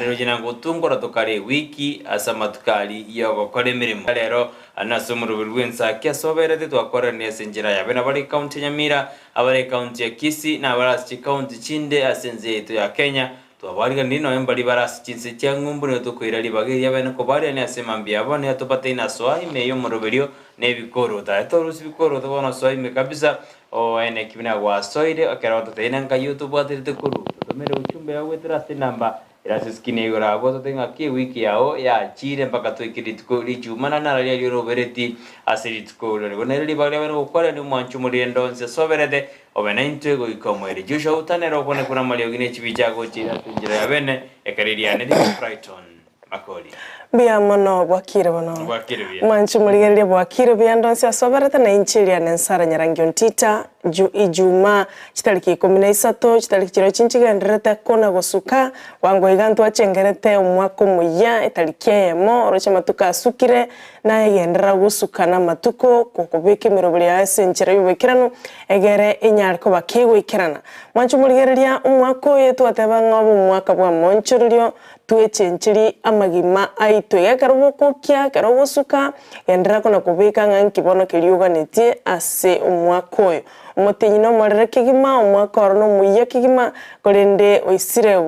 Roche na gotungora tokare ewiki ase amatuko aria y'ogokora emeremo. Rero nase omoroberi bw'ensaki ase oberete twakorerania ase enchera yabe nabare ekaunti ya Nyamira, abare ekaunti ya Kisii, na abare ase chikaunti chinde ase ense yaito ya Kenya. Twabariganirie nonya mbaria bare ase chinse chia ng'umbu nigo tokoira ribaga eria bene kobariania ase mambia abo nigo tobateine asoa ime y'omoroberio na ebikoroto. Aye torusia bikoroto bono soa ime kabisa oene ki buna gwasoire ekero ototeine nkai otobwaterete korwa. Totomere ujumbe yao goetera ase enamba ere ase eskrini ya igoro abwo ototebi ng'aki ewiki yao yachire mpaka toike rituko rijuma na naro riaria orobereti ase rituko riria. Nigo nere ribaga riabeire gokwarania omwancho omoriri onsi ase oberete Obe naintwe goika omoerio. Joshua Uta nere okwane kure amariogi ne chibicha agochiire ase enchera ya bene, ekero eriane riria Brighton Makori. Mbuya mono bwakire bono. Bwakire buya. Mwanche morigererie bwakire buya ndonsi ase oberete na inche eriane Nsara Nyarangi Ontita ju Ijumaa chitariki ikomi na isato chitariki chiria chinchigendererete kona gosuka bwango iga ntwachengerete omwaka omoyia etariki eyemo oroche amatuko asukire Nayegenderera gosuka namatuko gokobeka emeroberi yaye ase enchera y'oboikeranu, egere enyare koba kegoikerana. Mwanche omorigereria omwaka oyo twateba ng'a obe omwaka bw'amoonchorerio, twechencherie amagima aito. Iga ekero bogokia, ekero ogosuka, genderera kona kobeka ng'a nki bono keria oganetie ase omwaka oyo. Omotenyi nomorere kegima, omwaka oro nomoyia kegima, korende oisire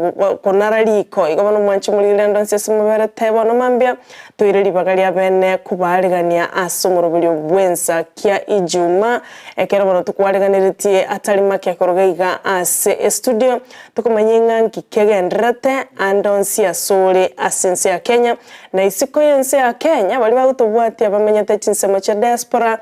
konara riko. Igo bono mwanche morigereria ande onsi ase mobere, teba bono mambia, toire ribaga ria bene kobaarigania ase omoroberio bw'ensa kia Ijuma, ekero bono tokwariganeretie atari make koruga iga ase estudio, tokomanya ng'a nki kegendererete ande onsi asore ase ense ya Kenya, na isiko y'ense ya Kenya, baria bagotobwatia bamenyete chinsemo chia diaspora,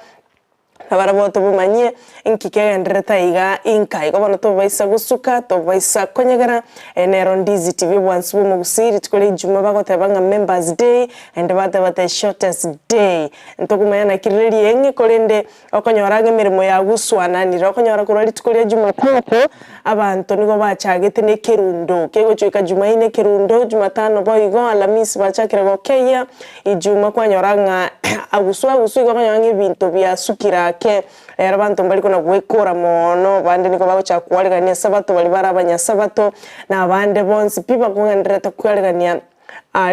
Na barabwo tobomanyie inki kegendererete aiga inka. Igo bono tobaisa gosuka, tobaisa konyegera. Eye nero Ndizi TV obwansu bw'omogusii rituko ria Ijumaa bagoteba ng'a members day naende bateba the shortest day. Ntokomanya naki rire rieng'e korende okonyora ng'a emeremo yaguswananire okonyora korwa rituko ria Jumatatu abanto nigo bachagete na ekerundo kegochika Jumaine ekerundo, Jumatano boigo, Alamisi bachakire gokeyia, Ijuma kwanyora ng'a aguswa aguswa igo okonyora ng'a ebinto biasukire ake, ero abanto mbari kona gwekora moono, abande nigo bagochaka koaregania esabato baria bare abanyasabato, na abande bonsi pi bakogendererete koaregania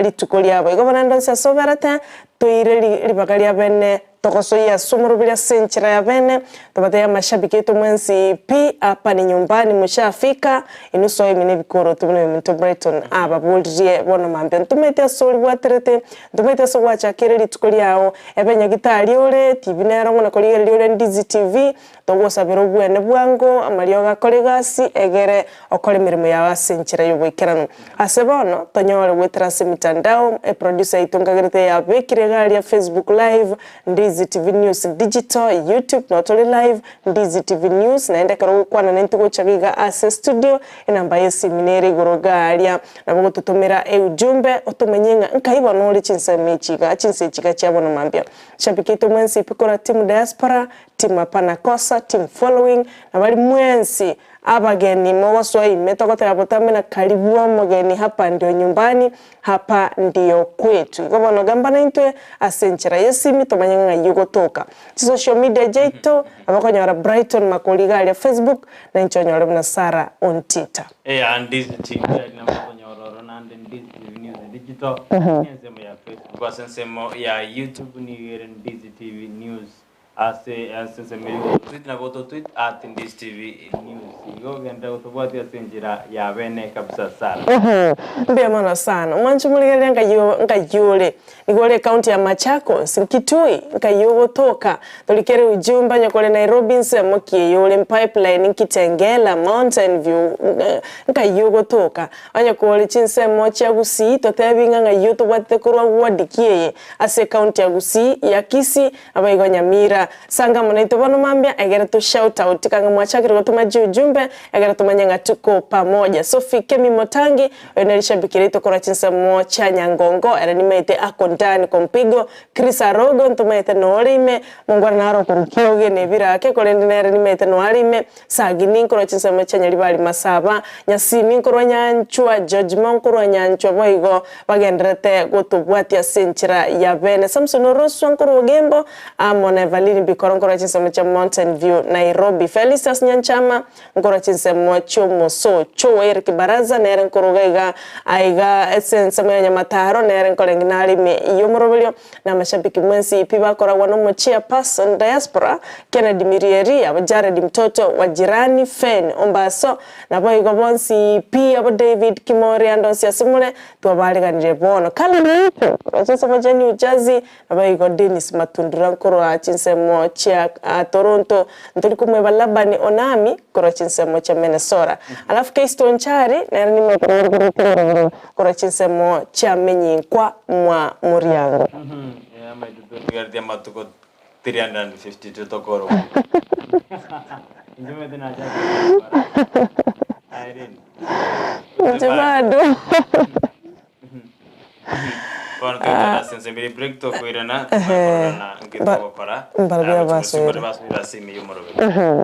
rituko riabo. Igo bono ande onsi ase oberete, toire ribaga ria bene Togosoyia ase omoroberi ase enchera ya bene, tobatebie amashabiki aito mwensi pi, hapa ni nyumbani mushafika, inwe soa ime nebikoroto buna oyominto Brighton ababoririe bono mambia ntomanyeti ase oribwaterete, ntomanyeti ase gwachakire rituko riao, ebe nyagitari ore, TV nero ng'o nakorigereria ore Ndizi TV, Togosabera obwene bwango, amariogo akore egasi, egere okore emeremo yao ase enchera y'oboikeranu. Ase bono, tonyore goetera ase emitandao, eproducer yaito nkagerete yabekire iga aria Facebook live, Ndizi TV News Digital, YouTube noo tore live, Ndizi TV News, naende ekero ogokwana naintwe gocha iga ase estudio, enamba y'esimi nere igoro iga aria, nabo ogototomera eujumbe otomanye ng'a nkai bono ore chinsemo echi iga, chinsa echi iga chia bono mambia. Shabiki yaito mwensi pi korwa team diaspora, Team hapana kosa, team following, na baria mwensi abageni mogosoa ime togoteba botambe na karibu omogeni hapa ndio nyumbani, hapa ndio kwetu. Igo bono gamba naintwe ase enchera y'esimi tomanye ng'a ng'ai ogotoka. Chisocial media chiaito nabo okonyora Brighton Makori iga aria Facebook, na inche onyore buna Sarah Ontita. Eya Ndizi TV aria nabo okonyora oro naende Ndizi TV News Digital, ensemo ya Facebook ase ensemo ya YouTube nigo ere Ndizi TV News. Ase ase ensemo eyio gotweet nabo ototweet at Ndizi TV News. Igo ogende gotobwatia ase enchera ya bene kabisa sana. Mbuya mono sana. Omwancho morigereria nkai nkai ore. Nigo ore ecounty ya Machakos, Kitui, nkai ogotoka. Torikere ujumbe onye kore Nairobi nsemo ki eye ore Pipeline, Kitengela, Mountain View, nkai ogotoka. Onye kore chinsemo chia Gusii totebi ng'a ng'ai otobwatete korwa ward ki eye ase ecounty ya Gusii, ya Kisii, Abaigwa Nyamira, sanga amo naintwe bono mambia, egere to shout out kang'e mwachakire gotoma chiujumbe, egere tomanye ng'a tuko pamoja. Sophie Kemi Motangi, oyo nere shabiki riaito korwa chinsemo chia Nyangongo, ere nimaete ako ndani kwa mpigo. Chris Arogo, ntomaete nore ime, mongwana naro okorwa Kioge na ebirake, korende nere nimaete noare ime. Sagini nkorwa chinsemo chia Nyaribari Masaba, Nyasimi nkorwa Nyanchwa, George Mo nkorwa Nyanchwa boigo bagendererete gotobwatia ase enchera ya bene. Samson Oroswa nkorwa Ogembo amo na Evaline. Irene Bikoro nkorwa chinsemo chia Mountain View Nairobi, Felistus Nyanchama nkorwa chinsemo chi'omosocho, Eric Baraza nere nkoruga iga aiga ase ensemo ya Nyamataro nere nkorenge nare ime y'omoroberio na amashabiki mwensi pi bakoragwa nomochia Person Diaspora, Kennedy Mirieri, abo Jared Mtoto wa Jirani, Fen Ombaso, Naboigo bonsi pi abo David Kimori ande onsi ase more twabareganire bono. Karen Ruto korwa chinsemo chia New Jersey, naboigo Dennis Matundura nkorwa chinsemo chia Toronto, ntori komweba Labani Onami korwa chinsemo chia Minnesota. Alafu Keiston Nchari nere nimekorwa korwa chinsemo chia Menyinkwa mwa Moriango. Tigareti amatuko 352 tokore Inche omanyete nachakire gokora. Aye rende. Inche bado. Bono togochaka ase ensemo eria break tokoirana tomanye kororana nki togokora. Mbarabwo Abache abasoire. gose basoire ase ime y'omoroberi.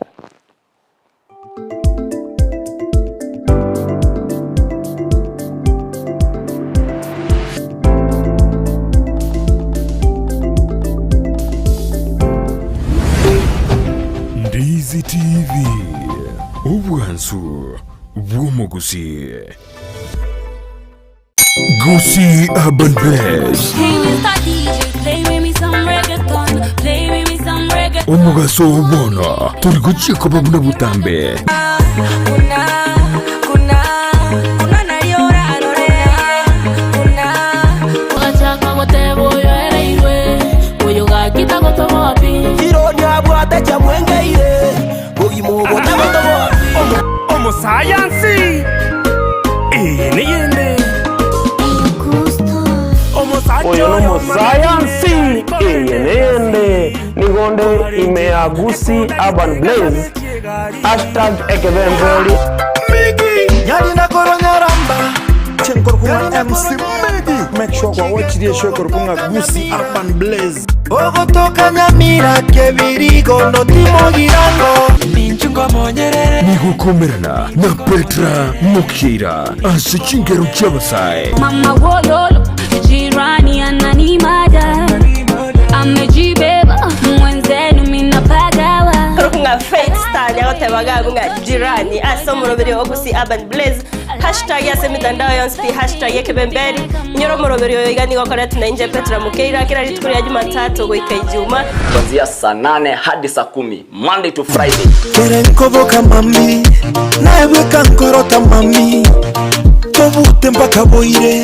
Ndizi TV, obwansu bw'omogusii. Gusii Urban Blaze. Omogaso oo bono tori gochia koba buna botambe. Omosayansi eye neyende. Oyo nomosayansi eye neyende nigo nde ime ya Gusii Urban Blaze hashtag ekebemberi. Chenkorokung'a MC Miggy. Make sure kwa watch the show korokung'a Gusii Urban Blaze. Ogotoka Nyamira kebirigo notimogirango. Nigokomerana na Petra Mokeira ase chingero chi'abasae. Mama wololo, jirani ananimada, amejibeba mwenzenu minapagawa. Ng'a Faith Star nyagoteba gabu ng'a jirani ase omoroberi o Gusii Urban Blaze hashtag ase emitandao yonsi pi hashtag ekebemberi inyore omoroberi oyo iga nigo okoretwe na inche Petra Mokeira kera rituko ria Jumatatu goika Ijuma. Kuanzia saa nane hadi saa kumi Monday to Friday. Kere nkoboka mami, naye bweka nkorota mami, tobute mpaka boire,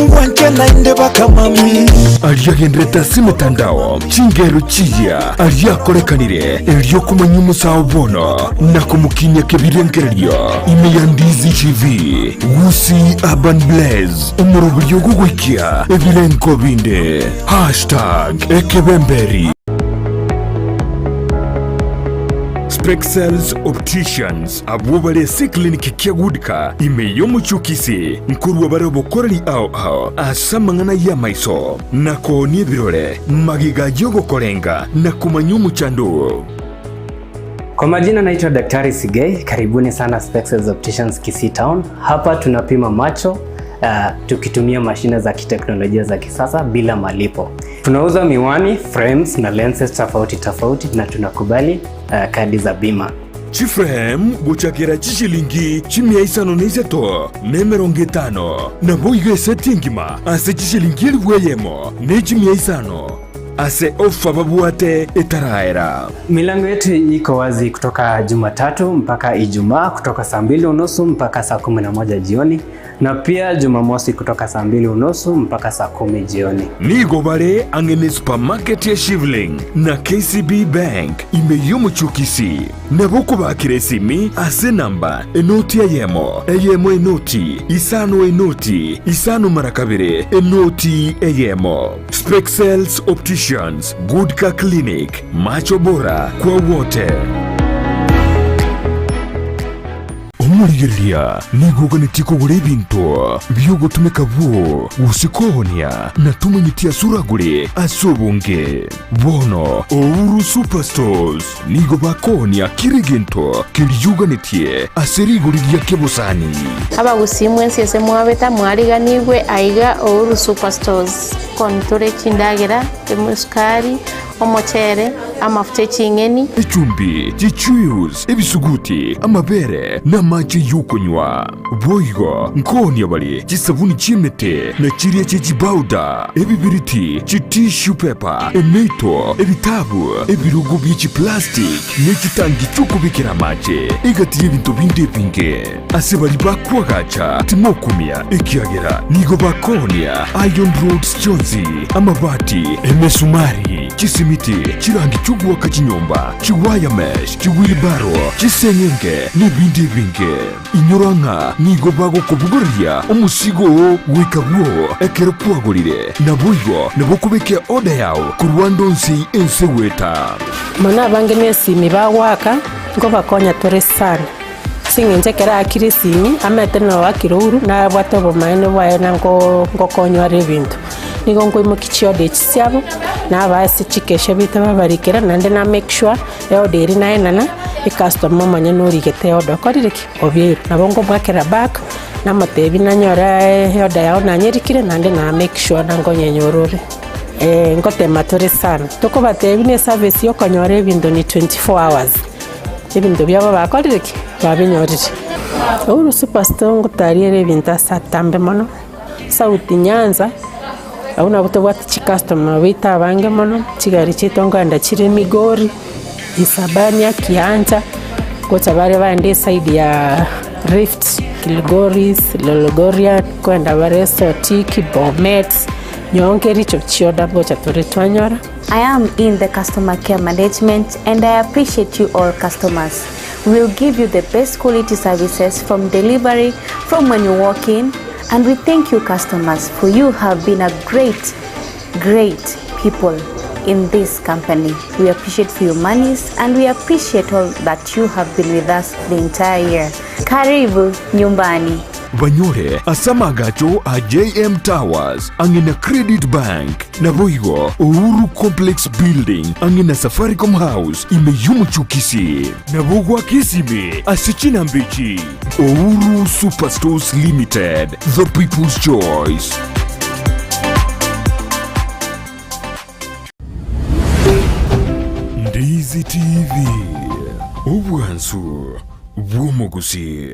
ngwanche naende baka mami. Aria agenderete ase emetandao, chingero chiria aria akorekanire erio komanya omosao bono na komokinia kebirengererio ime ya Ndizi TV, Gusii Urban Blaze, omoroberio ogogoikia ebirengo binde. Hashtag ekebemberi. Spexels Opticians abwo bare ase eclinic kia Goodka ime y'omochie o Kisii nkorwa bare obokoreri ao ao ase amang'ana y'amaiso na koonia ebirore magega y'ogokorenga na komanya omochando oo. Kwa majina naitwa Daktari Sigei, karibuni sana Spexels Opticians Kisii Town. Hapa tunapima macho tukitumia mashine za kiteknolojia za kisasa bila malipo. Tunauza miwani, frames na lenses tofauti tofauti na tunakubali kadi za bima. Chiframe gochakera chishilingi chimia isano na isato na emerongo etano, naboigo eseti engima ase chishilingi elifu eyemo ne chimia isano ase ofa babwate etaraera. Milango yetu iko wazi kutoka Jumatatu mpaka Ijumaa kutoka saa mbili unusu mpaka saa 11 jioni na pia Jumamosi kutoka saa mbili unusu mpaka saa 10 jioni. Nigo bare ang'e ne supermarket ya Shivling na KCB Bank ime y'omochie o Kisii. Nabo okobakera esimi ase enamba enoti eyemo, eyemo enoti, isano enoti, isano mara kabere, enoti eyemo. Spexels Opticians, Good Car Clinic, macho bora kwa wote. Omorigereria nigo oganetie kogora ebinto bi'ogotumeka bwoo gose koonia, na tomanyeti ase oragore ase obonge. Bono Ouru Superstores nigo bakoonia kera egento keria oganetie ase rigori ria kebosani. Abagusii mwensi ase mwabeta mwariganigwe aiga Ouru Superstores. Koni tore chindagera, esukari, omochere. Amafuta eching'eni. Echumbi, chichuius, ebisuguti, amabere, na amache y'okonywa. Boigo nkoonia bare chisabuni chi'emete na chiria chie chibauda, ebibiriti, chitissue paper, emeito, ebitabu, ebirogo bie chiplastic, ne chitangi chi'okobekera amache, egati y'ebinto binde ebinge. Ase baria bakoagacha timokumia, ekiagera nigo bakoonia iron rods chionsi, amabati, emesumari, chisimiti, chirangi chi'ogoaka chinyomba, chiwire mesh, chiwheelbarrow, chiseng'enge, nebinde ebinge. Inyora ng'a nigo bagokobogoreria omosigo oo goika bwoo ekero kwagorire, naboigo nabo okobeka eoda yao korwa ande onsi ense goeta. Mono abange nesimi bagoaka, nkobakonya tore sana. Ase eng'encho ekero aakire esimi, amaete na oakire ouru, nabwate obomaene bwaye na nko nkokonywa are ebinto. Nigo nkoimokia chioda echi chiabo, nabaa ase chikesha baito babarikera, naende na make sure eoda eria naenana, ecustomer omonyene origete eoda okorire ki? Obiairwe. Nabo nkomoakera back, namotebia nanyora eoda yao nanyerikire naende na make sure na nkonyenyora ore. Ngotema tore sana, tokobatebia buna eservice ya okonyora ebinto ni 24 hours. Ebinto biabo bakorire ki? Babinyorire. Uhuru Superstore ngotariere ebinto ase atambe mono, South Nyanza, abwo nabwo tobwate chicustomer baito abange mono, chigari chiaito nkoenda chire Migori, Isabania, Kiancha, gocha bare baende eside ya Rift, Kilgoris, Lologorian, nkoenda bare Sotik, Bomet, nyowe nkericho chioda ngocha tore twanyora. I am in the customer care management and I appreciate you all customers. We will give you the best quality services from delivery from when you walk in and we thank you customers for you have been a great great people in this company. We appreciate for your monies and we appreciate all that you have been with us the entire year. Karibu nyumbani. Banyore ase amagacho a JM Towers ang'e na Credit Bank. Naboigo Uhuru Complex Building ang'e na Safaricom House ime y'omochie o Kisii. Nabo goaka esimi ase chinamba echi, Uhuru Superstores Limited, the people's choice. Ndizi TV, obwansu bw'omogusii.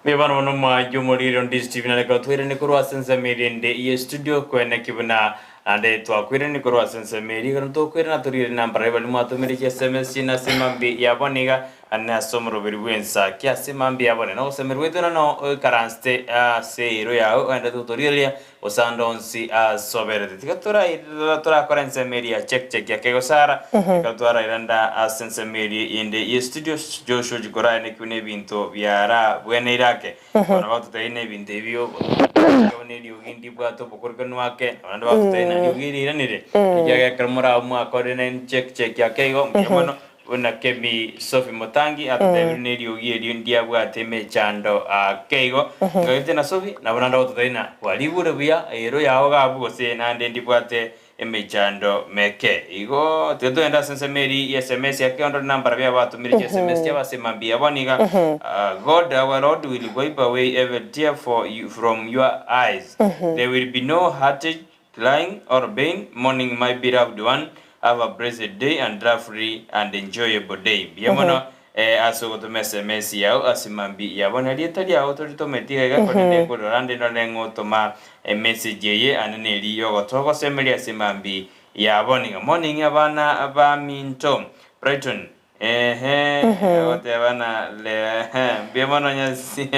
Mbuya bono bono omwancho omoriri onde Stephen areke otwairane korwa ase ensemo eria ende ye studio kweneki buna naende twakoirani korwa ase ensemo eria igoro tokoirana torire namba raria baria mwatomire chi sms chiaino ase mambia ya bono iga ane ase omoroberi bw'ensa ki ase mambia ya bono nogosemerwa gwaito nano oikaransete ase eero yao oendete gotorigereria Gose ande onsi asoberete. Tiga torakora ensemo eria ya check check ya kegosara, ekero twaraira nda ase ensemo eria ende ye studio, Joshua ochia korare nekio nebinto biarabweneire ake. Bono bagototebia nebinto ebio, buna eriogi ndibwate obokorokanu ake, naende bagototebia na riogi riiranire, ekiagera ekero morabe mwakorire ne check check ake igo, mbuya mono. Buna Kemi Sophie Mutangi atotebirie neriogi erio ndiabwate emechando ake igo. Ngagete na Sophie nabo naende agototebia ng'a kwarigure buya ero yao iga abwo gose naende ndibwate emechando meke. Igo tiga togende ase ensemo eria ya sms ake onde namba rabia abatomire chi sms chiabo ase mambia bono iga God our Lord will wipe away every tear for you from your eyes. There will be no heartache Crying or pain, Morning my beloved one, have a blessed day and lovely and enjoyable day. Mbuya mono eh, ase ogotoma sms yao ase mambi ya bono erieta riao toritometi iga iga korende nkorora nde ndore ng'a otoma emessage eye ane neri yogotogosemeria ase mambi ya bono iga. Morning abana baminto. Brighton Ehe, agoteba na le mbuya mono nyasi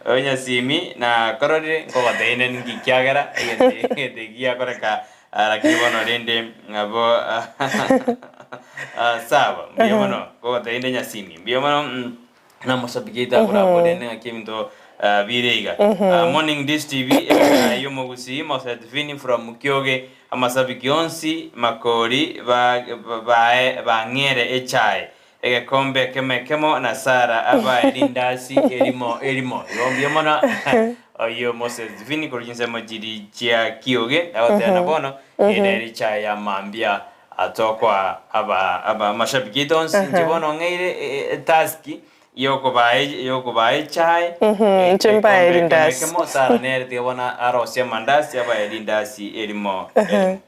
onyasimi nakororire nkogoteine ninki kiagera egento egento eki giakoreka ah, lakini bono rende nabo ah, sawa mbuya mono nkogoteine nyasimi mbuya mono mm, namosabiki oito akorabwo rende ng'aki ebinto ah, bire iga. Ah, morning Dish TV egena y'omogusii Moset Vini from Kioge Amasabiki onsi makori bae bang'eere echae, egekombe ekemo ekemo, na Sara abae rindasi erimo erimo. Igo mbuya mono. Oyio Moses Vini korwa chinsemo chiri chia Kioge agoteba na bono eye nere echae ya mambia atokoa aba aba amashabiki aito onsi inche bono ng'eire etaski yokobaa yokobaa echae Inche mbae erindasi. ekemo Sarah nere tiga bono arosie amandasi abae erindasi erimo erimo.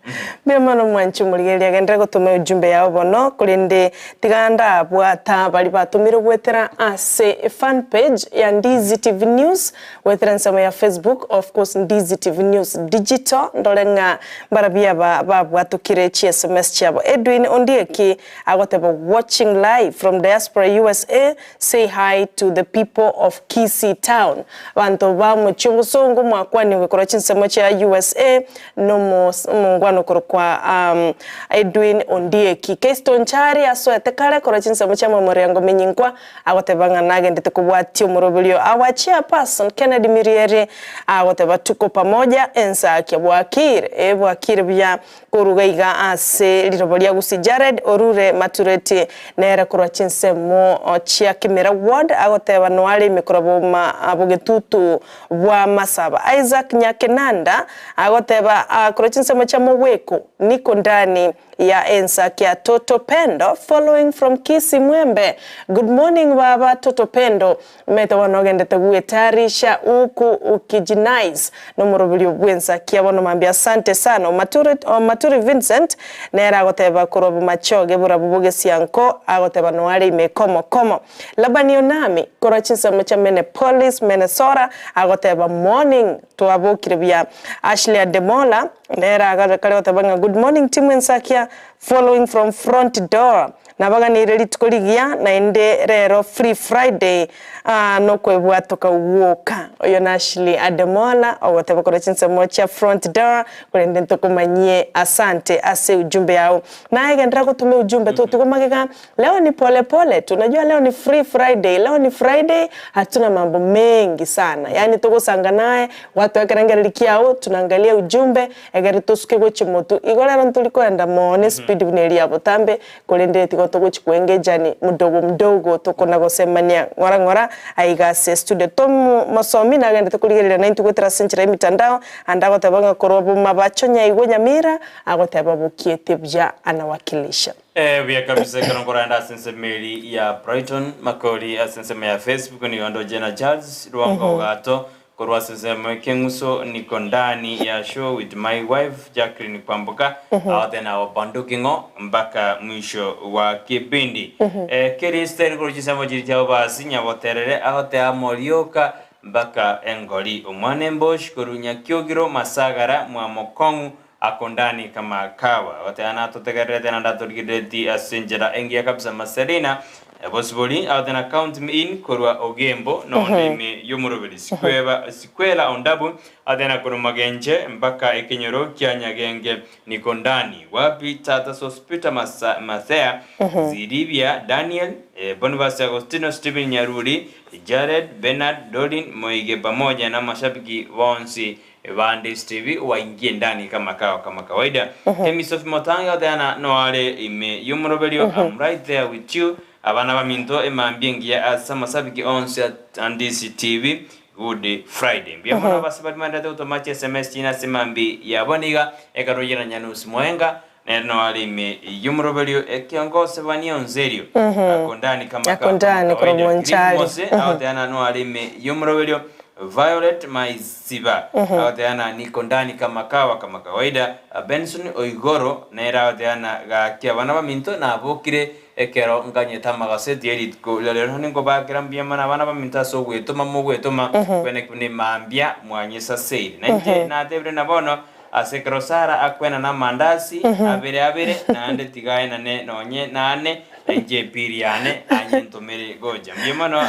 Mbuya mono mwanche omorigereria agenderere gotoma ujumbe yao bono korende tiga ndabwata baria batomire goetera ase fan page ya Ndizi TV News goetera ensemo ya Facebook of course Ndizi TV News Digital ndore ng'a mbarabwo aba babwatokire chi sms chiabo Edwin Ondieki agoteba watching live from diaspora usa say hi to the people of Kisii town abanto ba omochie obosongo mwakwanigwe korwa chinsemo chia usa Nomongwana okorokwa Edwin Ondieki. Kesto Nchari asoete kare korwa chinsemo chia Mwamoreango Menyinkwa agoteba ng'a nagendete kobwatia omoroberio Our chairperson Kennedy Mirieri agoteba tuko pamoja ensakia bwakire ee bwakire buya koruga iga ase riroba ria Gusii Jared Orure Matureti nere korwa chinsemo chia Kimera Ward agoteba noare ime korwa boma bogetutu bwa Masaba. Isaac Nyakenanda agoteba korwa chinsemo chia Mogweko niko ndani ya ensakia Toto Pendo following from Kisii Mwembe good morning baba Toto Pendo omanyete bono ogendete gwetayarisha huku ukijinice nomoroberio bwensakia bono mambia asante sana Omaturi Omaturi Vincent nere agoteba korwa Bomachoge borabu bogesianko agoteba noare ime komo komo Labani Onami, korwa chinsemo chia Minneapolis, Minnesota, agoteba, Morning, twabokire buya. Ashley Ademola nere agare kare goteba ng'a Good morning team Ensakia, following from front door. Nabaganiire rituko rigiya naende rero free Friday ah nokwebwatoka gwoka. Oyo na Ashley Ademola ogoteba korwa chinsemo chia front door, korende ntokomanyie asante ase ujumbe yao. Naye genderera gotoma ujumbe totigwe magega Leo ni pole pole tu, unajua leo ni free Friday, leo ni Friday, hatuna mambo mengi sana. Yaani togosanga naye, gwatoa ekerengereri kiao, tunaangalia ujumbe, egere tosuke gochia motwe. Igo rero ntori koenda mono espeed buna eria ya botambe, korende tigo togochia koengejani mdogo mdogo, tokona gosemania ng'ora ng'ora aiga ase estudio. Tom mosomi nagendete korigereria naintwe goetera ase enchera ya emitandao, ande agoteba ng'a korwa bomabacho nyaigwe Nyamira, agoteba bokiete buya anawakilisha. Ee, buya kabisa ekero nkorenda ase ensemo eri ya Brighton Makori ase ensemo ya Facebook nigo ndoche na Charles Rwanga Ogato korwa ase ensemo ekeng'uso niko ndani ya show with my wife Jacqueline Kwamboka agote na banduki ng'o mpaka mwisho wa kipindi eh, Kiristen korwa chinsemo chiri chia Obasi Nyaboterere agote amo rioka mpaka engori omwana embosh korwa Nyakiogiro Masagara mwa Mokong'u Akondani kama kawa. Goteba natotegererete naende atorigerereti ase enchera engiya kabisa Marcelina Bosibori agoteba na count me in korwa Ogembo nonde ime y'omoroberi Sikweba Sikwela Ondabu agoteba na korwa Magenche mpaka ekenyoro kia Nyagenge niko ndani wapi tata Sospeter Masa Mathea Ziribia Daniel eh, Boniface Agostino Stephen Nyaruri Jared Bernard Dorin Moige pamoja na mashabiki bonsi Ebande Stevie waingie ndani kama kawa kama kawaida. Kemi Sophie Motanga oteana noare ime y'omoroberio I'm right there with you abana baminto emambia engiya ase amasabiki onsi a Ndisi TV Good Friday. Mbuya mono abase baria maenderete gotoma chi sms chine ase emambi yabo niga ekaroyia na Nyanusi Moenga nere noare ime y'omoroberio ekiongo Sebania Onserio ako ndani kama Ako kawa kama ndani korwa kawaida. Cliff Bonchari. Mose agoteana noare ime y'omoroberio Violet Maisiba agoteana niko ndani kama kawa kama kawaida, Benson Oigoro nere agoteana gaki abana baminto nabokire ekero nkanyete amagaseti ye rituko riria rero ninkobakera mbuya mono abana baminto ase ogwetoma mogwetoma kwene buna emambia mwanyesaseire nainche natebire na bono ase ekero Sara akwenana amandasi abere abere naende tiga aenane nonye nane Na inche epiiri yane ayentomere gocha. Mbuya mono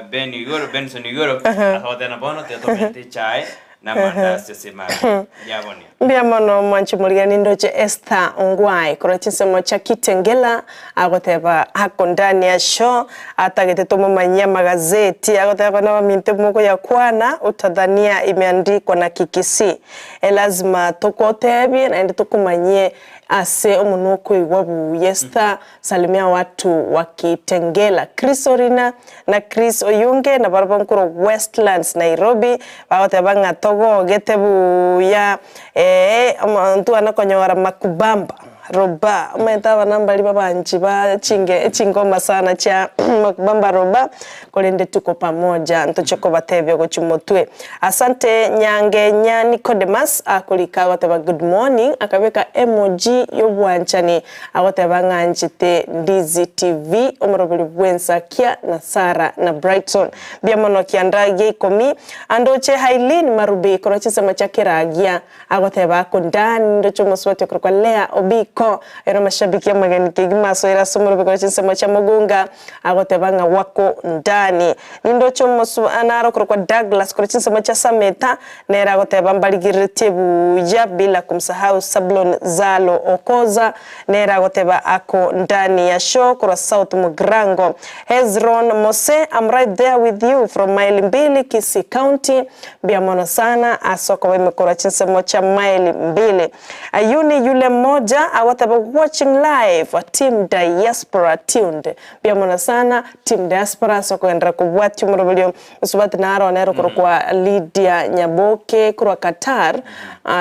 Ben igoro, Benson igoro, ase goteba bono tiga tomente echae na amandasi ase emambia yabonio. Mbuya mono mwanche omorigani ndoche Esther Ongwae korwa chinsemo chia Kitengela agoteba ako ndani ya show atagete tomomanyie amagazeti agoteba nabaminto mokoyakwana utadhania imeandikwa na Kikisii elazima tokotebie naende tokomanyie. Ase omonwa okoigwa buya Esther salimia watu wa Kitengela, Chris Orina na Chris Oyunge nabarabwo nkorwa Westlands Nairobi bagoteba ng'a togogete buya ee omonto one konyora Makubamba Roba omanyete abana mbari babanchi ba chinge chingoma sana chia Makubamba Roba korende tuko pamoja ntoche kobatebia gochia motwe. Asante Nyangenya Nicodemus akorika agoteba good morning akabeka emoji yobwanchani agoteba ng'a nchete Ndizi TV omoroberi bwensakia na Sarah na Brighton mbuya mono kianda gia ikomi andoche Hailin Marubi korwa chinsemo chia Keragia Agoteba ako Dani, ndoche omosubati okorokwa Lea Obiko, ere omashabiki amageni kegima asoire ase omorobeko bwe chinsemo chia Mugunga, agoteba ng'a wako Dani. Nindoche omosu naro okorokwa Douglas korwa chinsemo chia Sameta, nere agoteba mbarigereretie buya bila kumsahau Sablon Zalo Okoza, nere agoteba ako Dani ya show korwa South Mugirango. Hezron Mose, I'm right there with you from maili mbili Kisii County. Mbuya mono sana ase okoba ime korwa chinsemo chia maili mbili. Ayuni yule mmoja agoteba watching live team diaspora tuned. Mbuya mono sana team diaspora ase okogenderera kobwatia omoroberio osubati naro nere okorokwa Lydia Nyaboke korwa Qatar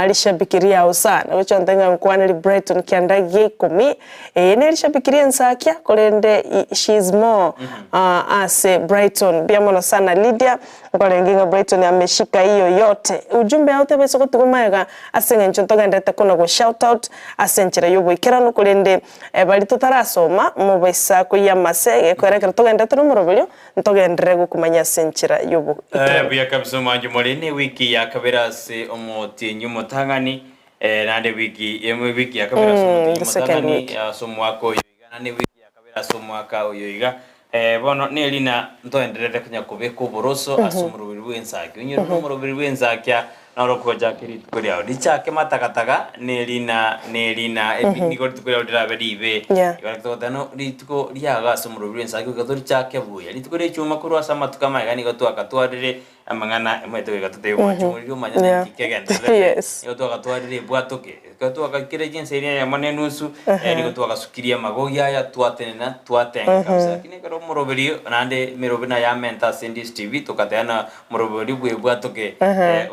rishabiki riao sana. Gocha nte ng'a nkwaneri Brighton kianda gia ikomi eye nerishabiki ri'ensakia korende she is more ase Brighton. Mbuya mono sana Lydia. Nkorenge ng'a Brighton ameshika hiyo yote. Ujumbe ao tebesa gotigwa magega ase eng'encho ntogenderete kona go shout out ase enchera y'oboikeranu korende baria totarasoma mobaisa koyia amase gekoera ekero togenderete nomoroberio ntogenderere gokumanya ase enchera y'oboikeranu. Buya kabisa omwancho more ne wiki ya kabere ase omotienyi omotang'ani naende wiki wiki ya kabere ase omotienyi The second omotang'ani week. ase omwaka oyo iga naende wiki ya kabere ase omwaka oyo iga Bono nerina ntoenderere konya kobeka oboroso ase omoroberi bw'ensakia. Onye ore nomoroberi bw'ensakia noro okochaka rituko riao richake matakataka nerina nerina nigo rituko riao rirabe ribe. Igo togoteba no rituko riago ase omoroberi bw'ensakia goika torichake buya. Rituko ria echuma korwa ase amatuko amaega nigo twakatwarire amang'ana omanyete goika totebe mwanche omoriri omanye naki kegendererete. Nigo twakatwarire ebwatoke. Ekero twagaikire chinsa eria eyemo na enusu, nigo twagasukirie amagogi aya, twatenena, twatenga kabisa. Lakini ekero omoroberi naende emerobi naye amenta ase Ndizi TV, togateba na omoroberi bwebwatoke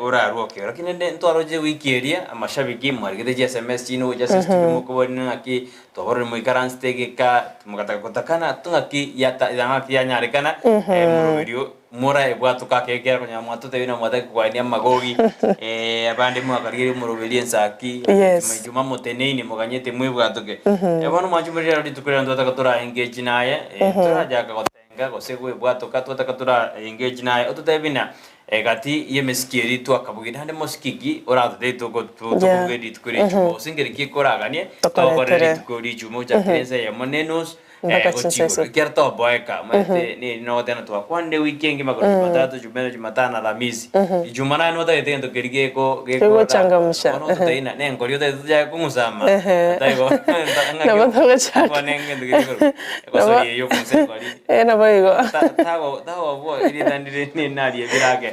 orarwe okeo. Lakini rende ntwaroche ewiki eria, amashabiki mwarigete chi sms chiino gocha ase estudio mokoborania ng'aki twaborire moikaransete egeka, mogataka gotakana ng'aki yata ng'aki yanyarekana, omoroberio. Morae bwatoka ake ekiagera konya mwatotebia na mwataka kogania amagogi, abande mwakarigereria omoroberi ensaki, Yes. Juma moteneine moganyete mwebwatoke. Bono mwanche morire aro rituko riria twataka tora engage naye, torachaka gotenga gose kwebwatoka twataka tora engage naye, ototebie buna egati y'emesiki eria twakabugia naende mosiki ki oratotebie toko tokobugia rituko ria echuma gose nkeri ki koraganie tokorere Tokoretere. rituko ria echuma gochakera ensa eyemo na enusu Mpaka chinsa gochia ase. igoro ekero toboeka omanyete neri nogoteba twakwanire ewiki engima korwa jumatatu jumaine jumatano alamisi ijuma naye notagete egento keria geko Kegochangamsha. bono ototebie ng'a nenkori otagete tochake kong'usama taibo Nabo togochaka. bono egento keria igoro egosori eywo okong'usa enkori Eh, nabo igo. tago tagoboa erieta ndire nariebire ake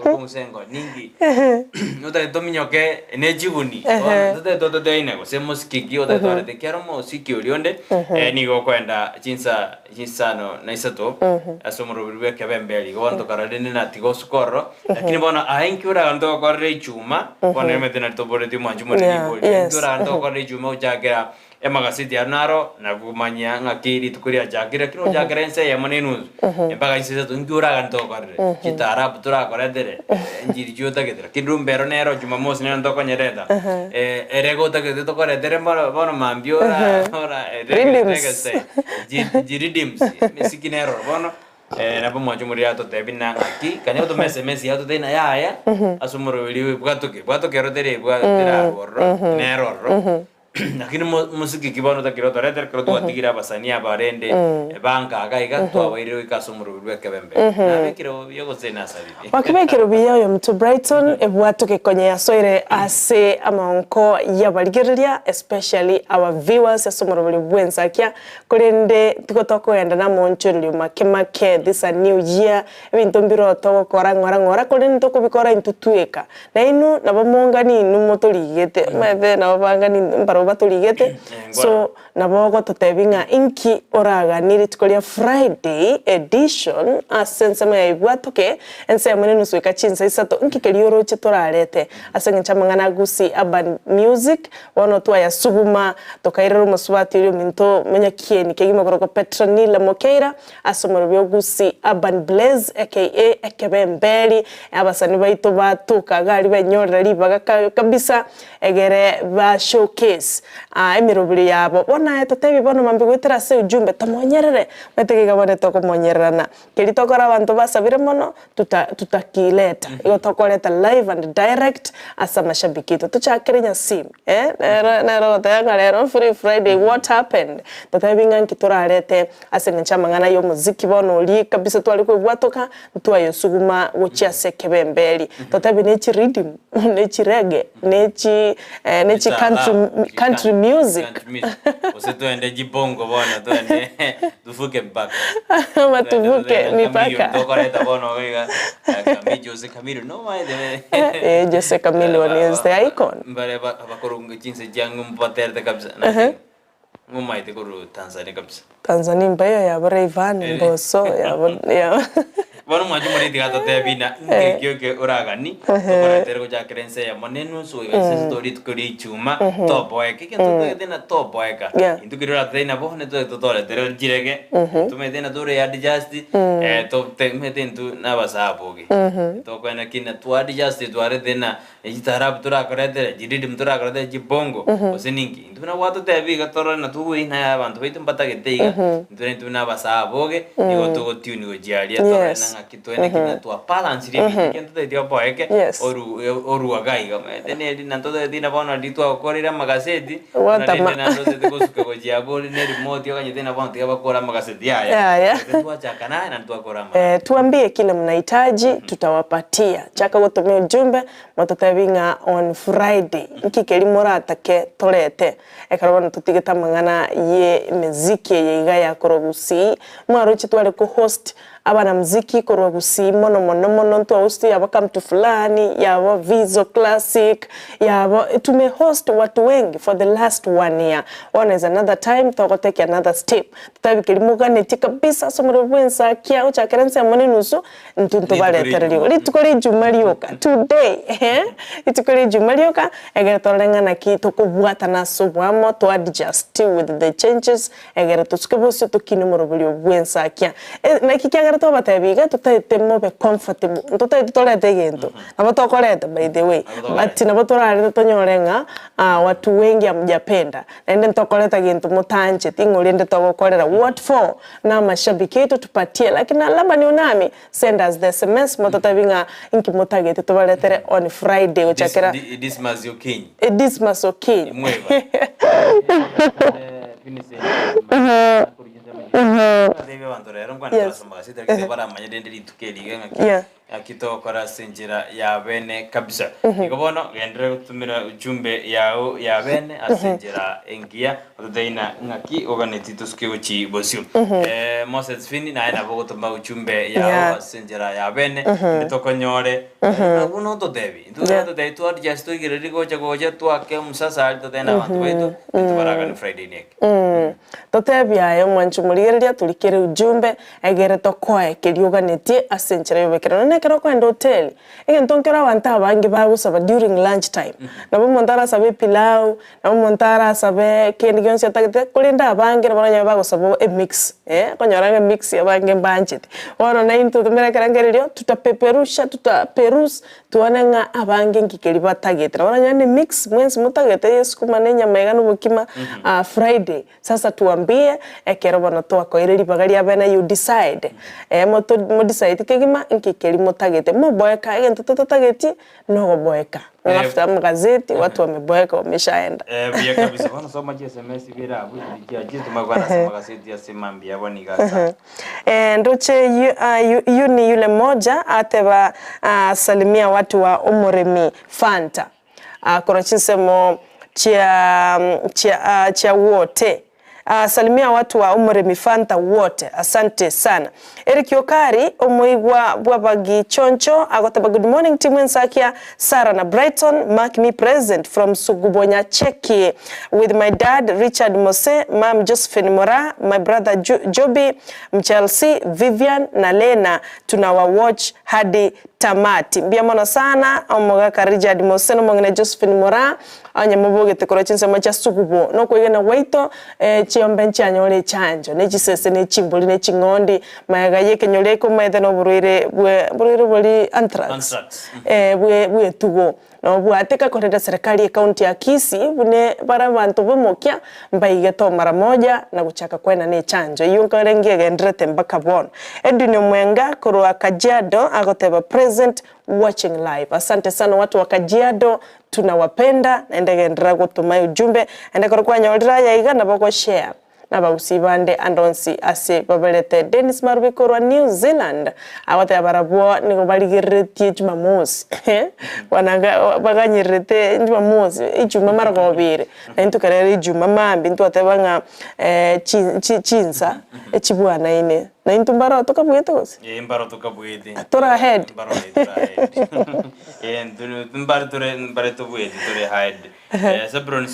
okong'usa enkori ninki Otagete tominyoke ne chiguni, bono totagete tototeine gose mosiki ki otagete twarete ekiagera omosiki oria onde nigo okoenda chinsa chisano na isato ase omoroberi bwa ekebemberi. Igo bono tokarora rende na tiga osuke ororo, lakini bono aye inki oragende togokorera echuma, bono emete nari toboretie omwanchi omoreri ribori, inki oragende togokorera echuma gochakera Emagaseti aria naro nakomanyia ng'aki rituko riachakire, lakini gochakera ensa eyemo na enusu mpaka chinsa isato inki oragane tokorere? Chitaarabu torakoretere, enchiri chiotagete, lakini rumba ero nero jumamosi nero ntokonyereta, ere gotagete tokoretere bono bono mambia ora ora Riddims. reggae style, ji ji riddims, emesiki nero oro bono nabo mwanche omoriri atotebie na ng'aki, kanya gotoma esemesi atotebie na yaya, ase omoroberi oyo bwatoke, bwatoke ero tere bwa terarwa ororo, nero ororo. Lakini mosike ki bono otakire otoretere ekero twatigire abasani aba rende banka iga iga twabairire goika ase omoroberi bw'ekebembe. Nabekire buya gose nasarire? Wakibekire buya oyo Mto Brighton ebwatoke konya yasoire ase amaonko y'abarigereria especially our viewers ase omoroberi bw'ensakia korende tigo tokogenda namoonchorerio make make this a new year ebinto mbiroo togokora ng'ora ng'ora korende ntokobikora intwe tweka. Nainwe nabo mongani inwe motorigete, omanyete nabo bangani inwe mbarabwo. barobwo batorigete, so nabo ogototebi ng'a inki oraganie rituko ria Friday edition ase ensemo ya Ibwatoke, ensemo ere enusu goika chinsa isato, inki keria oroche torarete ase eng'encho amang'ana a Gusii Urban Music bono twayasuguma tokairera omosubati oria ominto monyakieni kegima okorokwa Petronilla Mokeira ase omorobio o Gusii Urban Blaze aka Ekebemberi, abasani baito batoka iga aria benyorera ribaga kabisa egere ba showcase emeroberi yabo. Bono aye totebi bono mambia goetera ase ujumbe tomonyerere, omanyete iga bono tokomonyererana. Keria tokora abanto basabire mono tuta tutakileta, igo tokoreta live and direct ase amashabiki aito. Tochakere Nyasimi eh, nere nere ogoteba ng'a rero free Friday what happened? Totebi ng'a nki torarete ase eng'encho y'amang'ana ya omoziki bono oria kabisa tware koebwatoka, ntwayosuguma gochia ase ekebemberi. Totebi ne chiriddim, ne chireggae, ne chi ne chi country country music. Gose twende jibongo bono twende tuvuke mpaka. Ama tuvuke mipaka. Tokoreta bono iga Kami Jose Chameleone nomaete. Eh, Jose Chameleone is the icon. Mbare abakorunga chinse chiang'u mbaterete kabisa. Ng'omaete korwa Tanzania kabisa. Tanzania mbayo yabo Rayvanny Mbosso yabo yabo. Bono mwanche omoriti iga atotebi na nki ekio oragani tokoretere gochakera ense eyemo na enusu goika inse ase tore rituko ria ichuma toboeke egento totagete na toboeka intwe keria oratotebie nabo nitoe totoretere chirege tomanyete na tore adjust tomanyete intwe na abasaboge tokoenda ki na twa adjust twarete na Echitaarabu torakoretere, chiridimu torakoretere, chibongo, gose ninki. Intwe buna gwatotebia iga torore na togweina aya abanto baito mbatagete iga, intwe naintwe buna abasaa aboge, nigo togotune gochia aria torore na ng'aki twene ki na twabalancirie ebinto ekiagera ntotageti oboeke oru orua iga iga omanyete neri na ntotageti na bono riria twagokoreire amagaseti, buna rende naende otagete gosuka gochia abwo ore ne remote oganyete na bono tiga bakore amagaseti aya, gose twachaka naye naende twakora amang'ana. Tuambie kile mnahitaji tutawapatia. Chaka gotomia ujumbe mototebi ng'a on Friday nki keria moratake torete. Ekero bono totigete amang'ana ye emeziki eye iga ya korwa Gusii, mwaroche tware ko host abanamuziki korwa Gusii mono mono mono ntwa host yabo Kamtu Fulani, yabo Vizo Classic, yabo tume host watu wengi for the last one year. Bono is another time togotake another step. Totebi keria moganetie kabisa ase omorero bw'ensakia gochakera ensemo na enusu Intwe ntobaretere rioka rituko ria rioka, today, eh, rituko ria ejuma rioka, egere torore ng'a naki tokobwatana ase oboamo, to adjust with the changes, egere tosuke bosio tokine omoroberio bw'ensakia. Naki kiagera twabatebia iga, totaete mobe comfortable, ntotaete torete egento, nabo tokoreta by the way, but nabo torarete tonyore ng'a watu wengi hamjapenda, naende ntokoreta gento motancheti, ng'o rende togokorera, what for? Na amashabiki aito tupatie lakini na Labani onami send us the sms mototebi ng'a inki motagete tobaretere on Friday gochakera Dismas Okinyi. Dismas Okinyi. Mweba. Abanto rero nkwana Yes. twasoma gaseti lakini baramanye rende rituko eri iga ng'aki Yeah. Naki togokora ase enchera ya bene kabisa. Igo bono genderera gotumera ujumbe yao ya bene ase enchera engiya, ototeina ng'aki oganeti tosuke gochi bosio. Moses Fini naye nabo ogotoma ujumbe yao Yeah. ase enchera ya bene, inde tokonyore nabwo nototebi. Intwe totebi twa adjust toigererie gocha gocha twake omusasa aria totebe na abanto baito, ntobaragane Friday neke. Totebie aye omwanchi omorigereria torikere ujumbe Egere tokoe keria oganetie ase enchera y'obekera. Nonya nekero okoenda hoteli, egento nkero abanto abange bagosaba during lunch time, nabo omonto arasabe epilau, nabo omonto arasabe kende gionsi atagete, korende abange nabo oranyore bagosaba emix, eh, okonyora ng'a emix abange mbanchete. Bono naintwe tumere ekerengererio, tutapeperusha, tutaperuse, tuone ng'a abange nki keria batagete. Nabo oranyore ne emix mwensi motagete ya esukuma na enyama iga na obokima, Friday. Sasa tuambie, ekero bono twakoire ribaga ria bene you decide, eh moto mo decide kegima nki keria motagete, moboeka egento totatageti nogoboeka. Eh. After amagazeti watu wameboeka wameshaenda. Eh, buya kabisa bono soma chi sms bire abwo chiri chiachire tumanye kogenda ase amagaseti ase mambia bono iga asa. Eh, ndoche yu, ah, yu, yu ni yule moja ateba ah, salimia watu wa omoremi Fanta. Korwa chinsemo chia chia chia wote. Salimia watu wa Omoremi Fanta wote. Asante sana. Eric Okari, omoigwa bw'abagichoncho, agoteba good morning team Ensakia, Sarah na Brighton, mark me present from Sugubo Nyacheki with my dad Richard Mose, mum Josephine Moraa, my brother Joby, Mchelsea, Vivian na Lena, tunawa watch hadi tamati. Mbuya mono sana omogaka Richard Mose na omong'ina Josephine Moraa, Onye mobogete korwa chinsemo chia sugubo, nokwegena gwaito, chiombe nchianyore echanjo, ne chisese, ne chimbori, ne ching'ondi, magega y'ekenyoro ekomaete noborwaire bwe borwaire bori anthrax, bwe bw'etugo. Nobwate kakorera serikali y'ecounty ya Kisii buna bare abanto b'omokia mbaigete o mara moja na gochaka koenana echanjo eyio nkarenge egendererete mpaka bono. Edwin Omwenga korwa Kajiado agoteba present watching live. Asante sana watu wa Kajiado Tunawapenda naende genderera gotoma ujumbe naende ekero kwanyorire aya iga nabo ogoshare nabagusii bande ande onsi ase baberete. Dennis Marubi korwa New Zealand agoteba barabwo nigo barigereretie Jumamosi bwananga baganyererete Jumamosi ijuma marogoba ere naintwe tokerere ijuma mambia ntwateba ng'a chi chi chinsa echibwanaine. Naintwe mbaroo tokabuete gose? Ee, mbaroo tokabuete. Tore ahead. Mbaroo tore ahead. Ee, mbare tore mbare tobuete tore ahead. Zebulon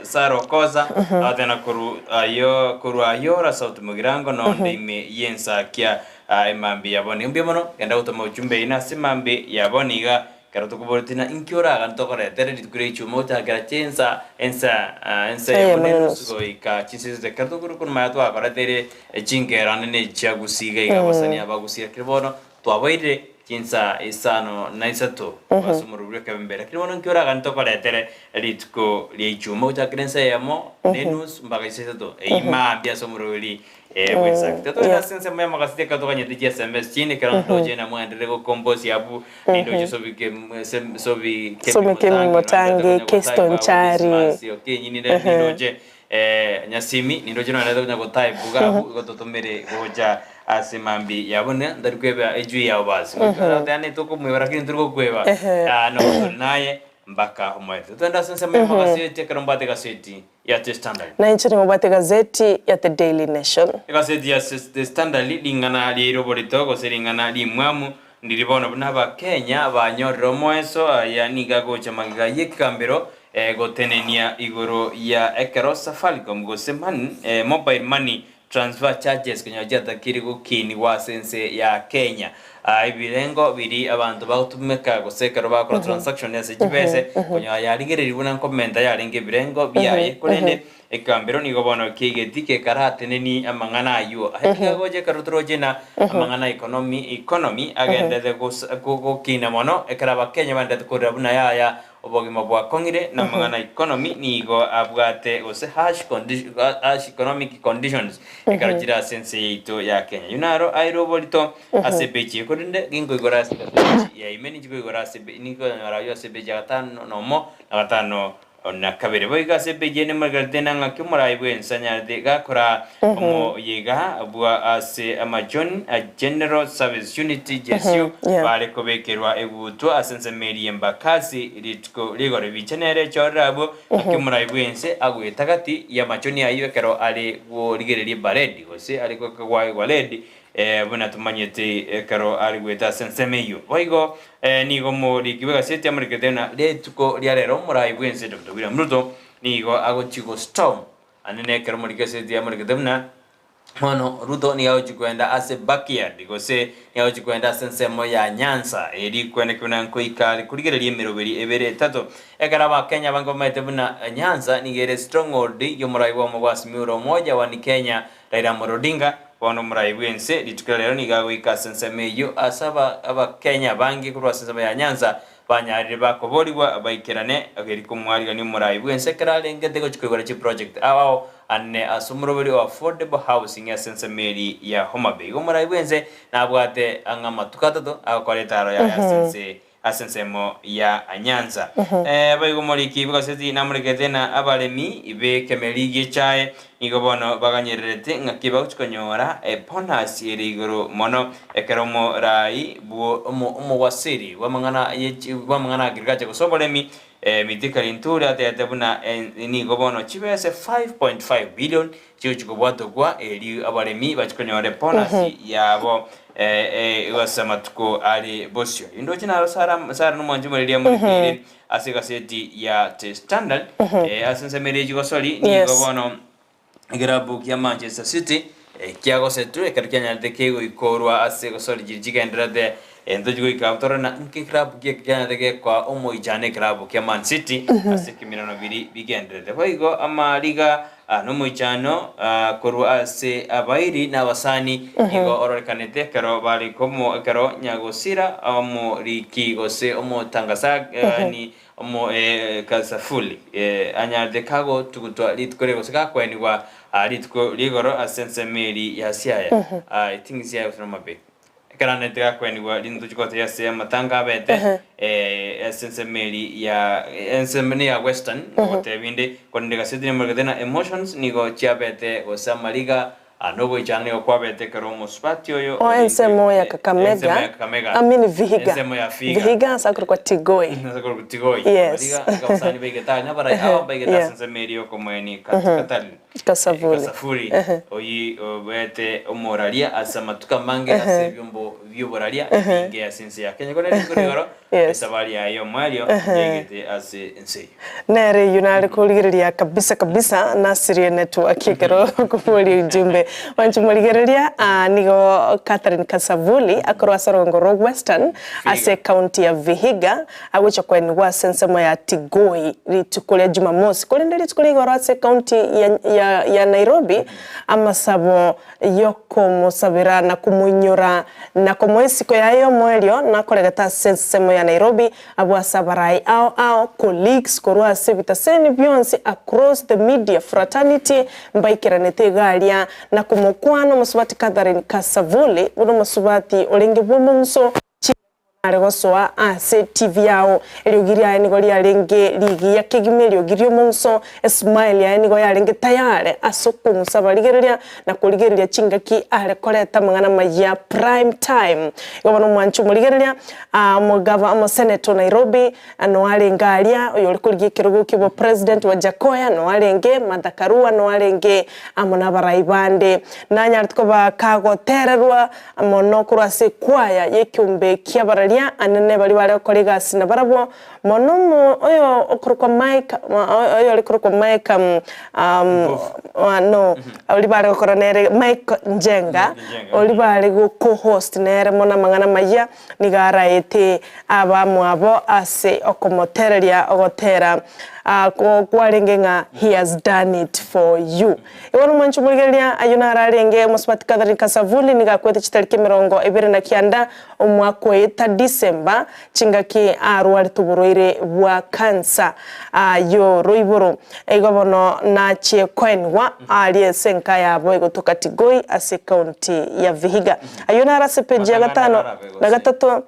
Sarah Okosa, agatena korwa ayio korwa Ayora South Mugirango nonde ime y'ensakia emambia ya bono. Mbuya mono, genda gotoma ujumbe ime ase emambia ya bono iga. Ekero tokoboretie ng'a inki oragane tokoretere rituko ria ichuma gochakera chinsa ensa ensa eyemo na enusu goika chinsa isato ekero tokorwa korwa maya twakoreteire chinkerane na echia gusii iga iga abasani aba gusii lakini bono twaboirire chinsa isano na isato ase omorwori bw'ekebemberi lakini bono inki oragane tokoretere rituko ria ichuma gochakera ensa eyemo na enusu mpaka chinsa isato eyio mambia ase omorwori bw'ensaki. Totogende ase ensemo y'amagaseti ekero toganyete chiSMS chinde ekero ndoche namwenderere gokomposi abwo nindoche sobike sobike Somike Mimotangi, Keston Chari. Okinyi nindoche Nyasimi nindoche nonye konya gotype iga abwo igo totomere gocha ase mambia yabo ntari kweba ejui yabo basi. Yaani tokomweba lakini ntori gokweba nabo tore naye mpaka omoerio. Togende ase ensemo y'amagaseti ekero mbwate egaseti. ya The Standard. Na inche nigo mbwate egazeti ya The Daily Nation. Egaseti ya The Standard ring'ana riaire oborito gose ring'ana rimwamu ndiri bono buna Abakenya banyorire omoeso aya nigo agocha magega y'ekegambero gotenenia igoro ya ekero Safaricom gose mobile money Transfer charges konyora chiatakire gokinigwa ase ense ya Kenya. Ebirengo biria abanto bagotumeka gose ekero bagokora transaction ase chibese konyora yarigereiri buna nkomenta yarenge ebirengo biaye korende ekegambero nigo bono kiaigeti kekarateneni amang'ana aywo. Aya nigo agocha ekero toroche na amang'ana economy economy agenderete gokina mono ekero abakenya baenderete korera buna yaya Obogima bwakong'ire namang'ana a economy nigo abwate gose harsh harsh economic conditions ekero chire ase ense yaito ya Kenya. Oyio naro aire oborito ase epeji eye korende ginkoigora ase epeji ya ime ninchi koigora ase ninkonyora aywo ase epeji ya gatano na omo na gatano na kabere. Boigo ase epeji eye nemorigerete ng'aki omorai bwense anyarete gakora omoyega bwa ase amachon a General Service Unit, GSU, bare kobekerwa egutwa ase ensemo eria y'Embakasi rituko rigoro ebicha nere echorire abwo, ng'aki omorai bw'ense agoeta gati y'amachoni ayio ekero are korigereria ebaredi gose are goaka redi buna tomanyete ekero are goeta ase ensemo eyio. Boigo nigo omoriki bw'egaseti amorikete ng'a rituko ria rero omorai bw'ense Doctor William Ruto nigo agochia gostorm Ande nekero omorikeseti amorekete buna bono Ruto nigo agochia koenda ase backyard gose nigo agochia koenda ase ensemo ya Nyanza eri kweneki buna nkoika are korigereria emeroberi ebere etato. Ekero abakenya abange bamaete buna Nyanza nigo ere stronghold yomorai bwamo bwa Azimio la Umoja One Kenya Raila Amolo Odinga bono omorai bwense rituko ria rero nigo agoika ase ensemo eyio ase abakenya abange korwa ase ensemo ya Nyanza Banyarire bakoborigwa baikerane eri komwarigania omorai bw'ense ekero arengete gochia koigora chiproject ao ao ane ase omoroberi o affordable housing ase ensemo eri ya Homa Bay. Igo omorai bw'ense nabwate ang'e amatuko atato agokora etaro yaye ase ense ase ensemo ya Nyanza. Boigo omoriki bw'egaseti namorekete na abaremi b'ekemeri gi'echae Nigo bono baganyererete ng'aki bagochia konyora ebonus ere igoro mono ekero omoraai bw'omowasiri bw'amang'ana ye bw'amang'ana agriculture gose oboremi. Mithika Linturi atebete buna nigo bono chibese 5.5 billion chigochi kobwatokwa erio abaremi bachi konyora ebonus yabo ase amatuko are bosio. Indoche naro Sarah Sarah nomwanchi omoreri amorikeire ase egaseti ya The Standard ase ensemo eria chigosori nigo bono Ekerabu kia Manchester City kiagosetwe ekero kianyarete kegoikorwa ase egosori chiria chigendererete ento chigoika abwo torore na inki ekerabu ki kianyarete gekoa omoichano ekerabu kia Man City ase ekemirano biria bigendererete. Boigo amariga nomoichano korwa ase abairi na abasani nigo ororekanete ekero bare komo ekero nyagosira omoriki gose omotangasani Omo Kasafuli anyarete kagotugutwa rituko riria gose gakoenigwa rituko rigoro ase ensemo eria ya Siaya, I think Siaya gose Homa Bay. Ekero anarete gakoenigwa rinto chigotebia ase amatanga abete ase ensemo eria ya ensemo ne ya Western gotebia inde korende egaseti nemorogete na emotions nigo chiabete gose amariga Aa nogoichana nigo kwabete ekero omosubati oyo O orenge ensemo ya ensemo ya Kakamega, Kakamega, I mean Vihiga, ensemo ya Vihiga, Vihiga ase akorokwa Tigoi. ase akorokwa Tigoi, Yes. amariga abasani baigete aria nabarai aba baigete ase Yeah. ensemo eria yokomoenia Katalin Kasavuli. Kasafuri oyio obete omoraria ase amatuko amange ase ebiombo bi'oboraria ebinge ase ense ya Kenya. Korende rituko rigoro Yes. esabari yaye y'omoerio yaigete ase ense eyio. Nere eyio nare korigereria kabisa kabisa nasirie network ekero okoboria ujumbe. Mwanche morigereria aa nigo Catherine Kasavuli akorwa ase orogongo rwa Western ase ecounty ya Vihiga agocha koenigwa ase ensemo ya Tigoi rituko ria Jumamosi korende rituko ria igoro ase ecounty ya ya ya Nairobi amasabo y'okomosabera na komoinyora na komoa esiko yaye y'omoerio nakoregete ase ensemo ya Nairobi Abwo ase abarai ao ao, colleagues, korwa ase ebitaseni bionsi across the media fraternity mbaikeranete iga aria na komokwana omosubati Catherine Kasavuli buna omosubati orenge bw'omong'uso chingaki bono are gosoa ase TV yao. Eriogi riaye nigo riarenge rigiya kegima eriogi ri'omong'uso, esmile yaye nigo yarenge tayare ase okong'usa abarigereria na korigereria chingaki are koreta amang'ana amaya prime time. Igo bono omwanchi omorigereria Omogava omoseneto o Nairobi noarenge aria, oyore korigia ekerogo ki'obopresident Wajackoyah noarenge, Martha Karua noarenge amo nabarai bande. Nanyarete koba kagotererwa mono korwa ase ekwaya y'ekeombe ki'abararia anene baria bare gokora egasi nabarabwo, mono omo oyo okorokwa Mike oyore korokwa Mike no oria bare gokora nere Mike Njenga, oria bare go co-host nere mono amang'ana amayia. Nigo araete abamwabo ase okomotereria ogotera kwarenge ng'a He has done it for you. Igo nomwanchi omorigereria, ayio naro arenge omosubati Catherine Kasavuli nigo akwete chitariki 29 omwaka oeta December chingaki arwarete oborwaire bwa cancer y'oroiboro. Igo bono nachie koenigwa aaria ase enka yabo egotoka Tigoi ase ecounty ya Vihiga. Ayio naro ase epeji ya gatano na gatato,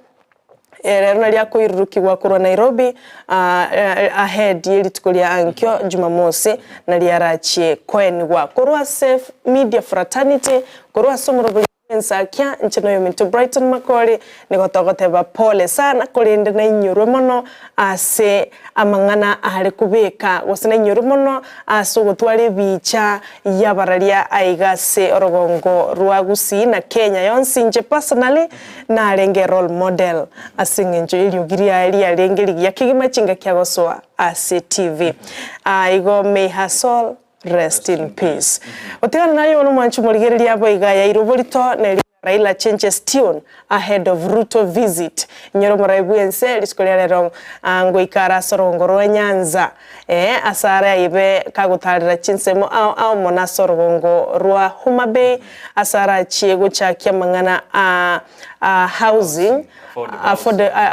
rero nario akoirurukigwa korwa Nairobi ahead ye rituko ria ankio Jumamosi nario arachie koenigwa korwa ase media fraternity korwa ase omorobori Ensakia, inche noyominto Brighton Makori, nigo togoteba pole sana korende nainyorwe mono ase amang'ana are kobeka gose nainyorwe mono ase ogotwara ebicha y'abararia aiga ase orogongo rwa Gusii na Kenya yonsi inche personally narenge role model ase eng'encho y'eriogi riaye riarenge rigiya kegima chingaki agosoa ase TV. Igo may her soul Rest in peace. Gotigana naye bono mwanche omorigereria abo iga yaira oborito neri Raila changes tune ahead of Ruto visit. Inyora omorai bwense rituko ria rero ngoika are ase orogongo rwa Nyanza eh ase are aibe kagotarera chinsemo ao ao mono ase orogongo rwa Homa Bay ase arachie gochakia amang'ana a a housing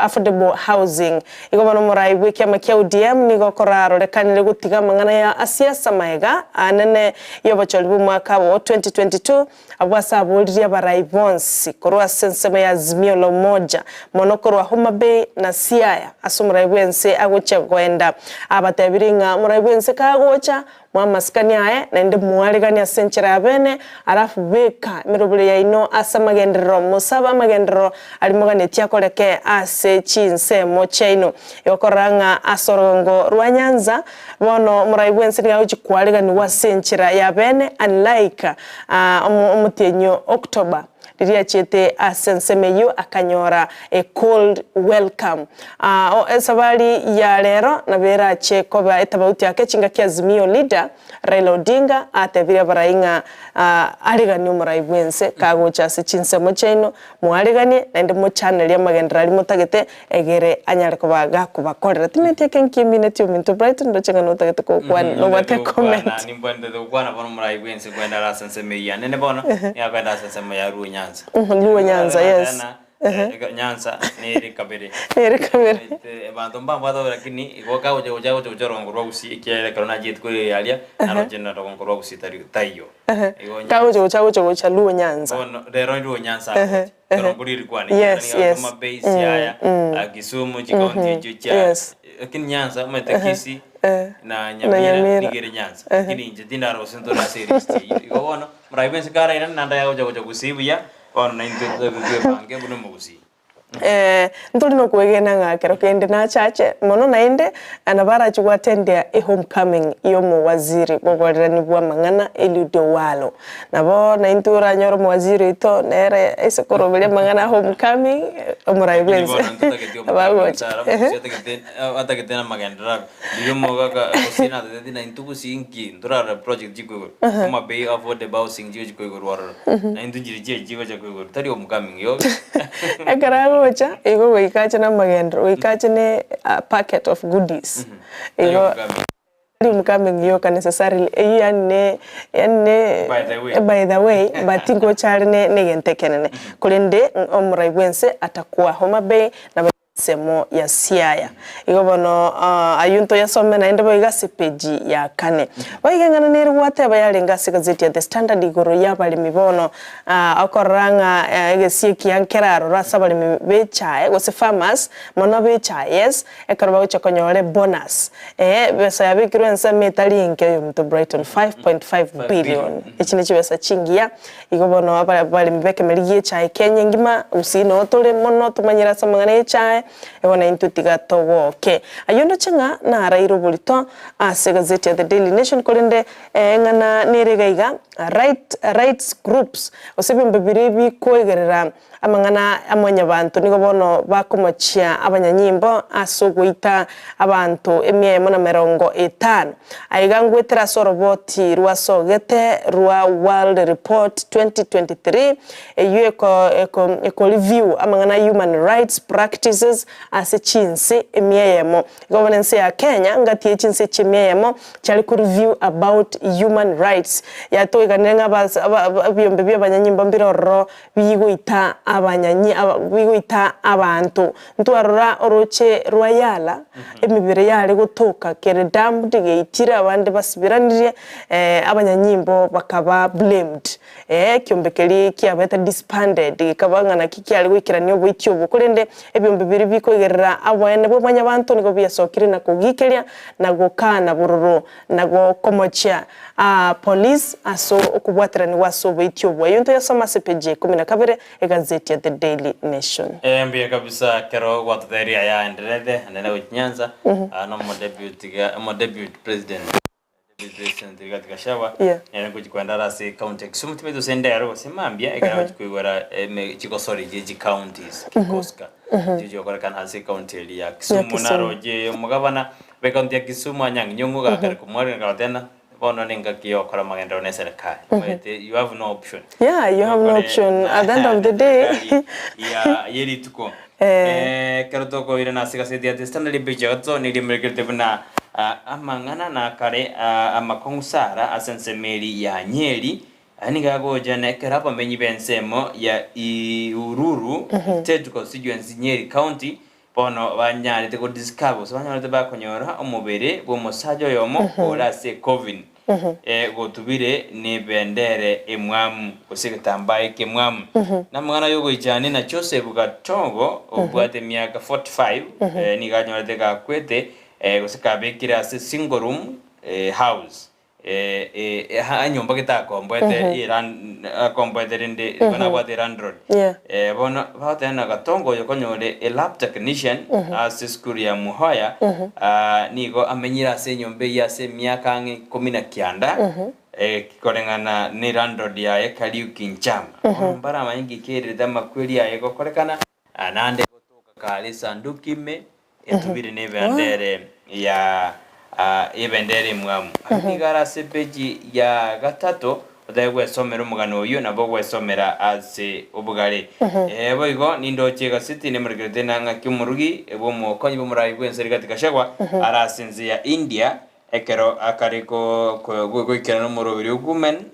affordable housing. Igo bono omorai bw'ekiama kia ODM nigo korarorekanire gotiga amang'ana ya asiasa maega anene y'obochori bw'omwaka o 2022 abwo ase aboririe abarai bonsi. bonsi korwa ase ensemo ya Azimio la Umoja mono korwa Homa Bay na Siaya ase omorai bw'ense agochia goenda. Abatebirie ng'a omorai bw'ense kagocha Moe amasikani aye, naende moareganie ase enchera ya bene, alafu beka emerobere yaino ase amagenderero, mosabe amagenderero aria moganetie akoreke ase chinsemo chiaino. Igo korora ng'a ase orogongo rwa Nyanza, bono omorai bw'ense nigo agochia koareganigwa ase enchera ya bene, unlike omotienyi o October. Riria achiete ase ensemo eyio akanyora a cold welcome. Esabari ya rero nabo erache koba etabauti ake chingaki Azimio leader Raila Odinga atebirie abarai ng'a areganie omorai bwense kagocha ase chinsemo chiaino moareganie naende mochanerie amagenderero aria motagete egere anyare koba gakobakorera. Timanyeti eke nkimineti ominto Brighton ndoche ng'a notagete gokwana nobwate comment. Nimbwenerete gokwana bono omorai bwense nkoenda are ase ensemo eyio yane bono nigo akoenda ase ensemo ya Luo Nyanza. Luo Nyanza yes. Nyanza nere kabere. Nere kabere. Abanto mbabwate obo lakini igo kagocha gocha agocha gocha orongo rwa Gusii ekiagera ekero nachiete koria aria naroche rogongo rwa Gusii tari taiyo. Kagocha gocha agocha gocha Luo Nyanza. Bono rero Luo Nyanza agocha. Erongo riria rikwane Yes, ekiagera yes. nigo Homa Bay, Siaya, Kisumu chikaunti echio chia Yes. lakini Nyanza omanyete Kisii na Na Nyamira Nyamira. nigo ere Nyanza lakini inche tindara gose ntore ase elist eyio igo bono morabe bwensi karairane naende agocha gocha Gusii buya bono naintwe twebange buna omogusii. Ntori nokwegena ng'a ekero kende nachache mono naende nabo arache goatendia ehomecoming y'omowaziri bw'oborerani bw'amang'ana Eliud Owalo. Nabo naintwe oranyore omowaziri oito nere ase koroberia amang'ana a homecoming omorai Lakini bwense bono ntotageti nabo agocha. omochambe atagete namagenderero abe riria omogaka gose natotebeti na intwe gose inki ntorarora project chikoigorwa Homa Bay affordable housing chigochi koigorwa ororo na intwe nchiri chiaye chigocha koigorwa tari homecoming yoka. Ekero agocha igo goika ache namagenderero goika ache ne a packet of goodies Tari igo homecoming. Tari homecoming yoka necessarily eyio yaani ne yaani ne By the way. by the way but ngocha are ne negento ekenene korende omorai bwense atakoa Homa Bay na ensemo ya Siaya. Igo bono ayio ntoyasome naende boigo ase epeji ya kane. Boigo eng'ana nere gwateba yarenge ase egazeti ya The Standard igoro y'abaremi bono okorora ng'a egesie ekiya nkerarore ase abaremi b'echae gose farmers mono b'echae yes ekero bagochia konyora ebonus ebesa yabekirwe ensemo etari enke oyominto Brighton 5.5 billion echi ne chibesa chingiya Igo bono abaremi b'ekemeri gi'echae Kenya engima, gusii noo tore mono tomanyire ase amang'ana y'echae, igo naintwe tiga togoke. Ayio ndoche ng'a naraire oborito ase egazeti ya The Daily Nation korende eng'ana nere iga iga, right rights groups gose ebiombe biria bikoigerera amang'ana a mwanyabanto nigo bono bakomochia abanyanyimbo ase ogoita abanto emia eyemo na merongo etano. Aiga ngwetera ase oroboti rwasogete rwa World Report 2023 eyio eko eko ekoreview amang'ana a human rights practices ase chinse emia eyemo. Igo bono ense ya Kenya ngati ye chinse echi emia eyemo chiare ko review about human rights. Yatoiganire ng'a abas aba aba ebiombe bia abanyanyimbo mbire ororo bigoita abanyanyi aba bigoita abanto. Ntwarora oroche rwa Yala, emebere yare gotoka kere dumped geitire abande basibiranirie, abanyanyimbo bakaba blamed. Ekiombe keria kiabete disbanded gekaba ng'a naki kiare goikerania oboiti obo. Korende ebiombe biria bikoigerera oboene bwa mwanyabanto nigo biasokire na kogikeria na gokana bororo na gokomochia police ase okobwateranigwa ase oboiti obwo. Eyio ntoyasome ase page ya ikomi na kabere egazeti ya The Daily Nation. Mbuya kabisa ekero gwatotebirie aya aenderete naende gochia Nyanza, na omodeputy omodeputy president Deputy President Rigathi Gachagua Yeah. nere ngochia koenda are ase ecounty ya Kisumu timanyeti gose ndero gose mambia ekero agochia koigora eme chigosori chie chicounties kikoska echio chigokorekana ase ecounty eria ya Kisumu Kisumu. naroche omogabana bwa ecounty ya Kisumu Anyang' Nyong'o gakare komwarina kabateba bono nengaki ya gokora amagenderero na eserekari omanyete you have no option Yeah, you have no Okore option. At the end of the day. serikali ya yerituko Ekero tokoirana ase egaseti ya The Standard epeji ya gatato nigo emerekerete buna amang'ana nakare amakong'u Sara ase ensemo eria ya Nyeri. Aya nigo agocha na ekero abamenyi b'ensemo ya Ihururu State Constituency Nyeri County bono banyarete godiscover gose banyorete bakonyora omobere bw'omosacha oyomo ore ase ecoffin. Gotubire nebendere emwamu, gose egetambaa ekemwamu. Namang'ana y'ogoichania na Joseph Gatogo, obwate emiaka 45, nigo anyorete gakwete, gose kabekire ase single room house, enyomba gete akomboete akomboete rende igo nabwate landlord. Bono bagoteba ng'a Gatongo oyo konyore a lab technician ase esukuru ya Muhoya, nigo amenyire ase enyomba eyio ase emiaka ang'e ikomi na kianda, koreng'ana ne landlord yaye Kariuki Nchama. Bono mbaramanye nki kererete amakweri aye gokorekana, naende gotoka kare esanduki ime etubire nebendere ya ebendera emwamu. Ayio nigo are ase epeji ya gatato, otake gwesomera omogano oyio nabo ogwesomera ase obogare. Ee, boigo nindoche egaseti nemorekerete na ng'aki omorugi bw'omokonyi bw'omoraai bw'ense Rigathi Gachagua are ase ense ya India Ekero akare goikerana omoroberi o Women,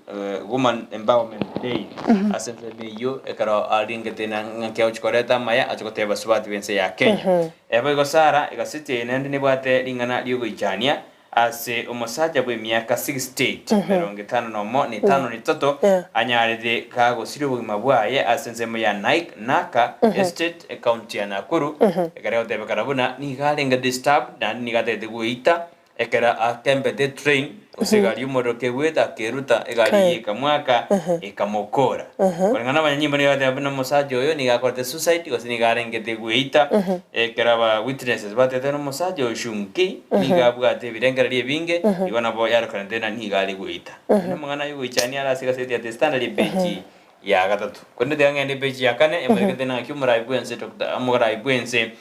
Woman Empowerment Day ase ensemo eyio, ekero arengete ng'aki agochia koreta amaya ache gotebia abasubati b'ense ya Kenya. Boigo Sarah, egaseti eye naende nebwate ring'ana riogoichania ase omosacha bw'emiaka 68, emerongo etano nomo na etano na etato, anyarete kagosiria obogima bwaye ase ensemo ya Naik Naka Estate, Ecounty ya Nakuru, ekero egotebekana buna nigo arenge disturbed naende nigo atagete goita ekero akembete etrain gose egari y'omorero kegwete akeruta egari eyio ekamwaka ekamokora. Koreng'ana n'abanyanyimbo nigo bagoteba buna omosacha oyo nigo akorete suicide gose nigo arengete goita ekero aba witnesses batebete buna omosacha oyo Shunki nigo abwate ebirengererio ebinge igo nabo yarokanete buna nigo are goita. Buna amang'ana ayogoichania are ase egaseti ya The Standard epeji ya gatato. Korende tiga ng'ende epeji ya kane emorekete naki omorai bwense Doctor omorai bwense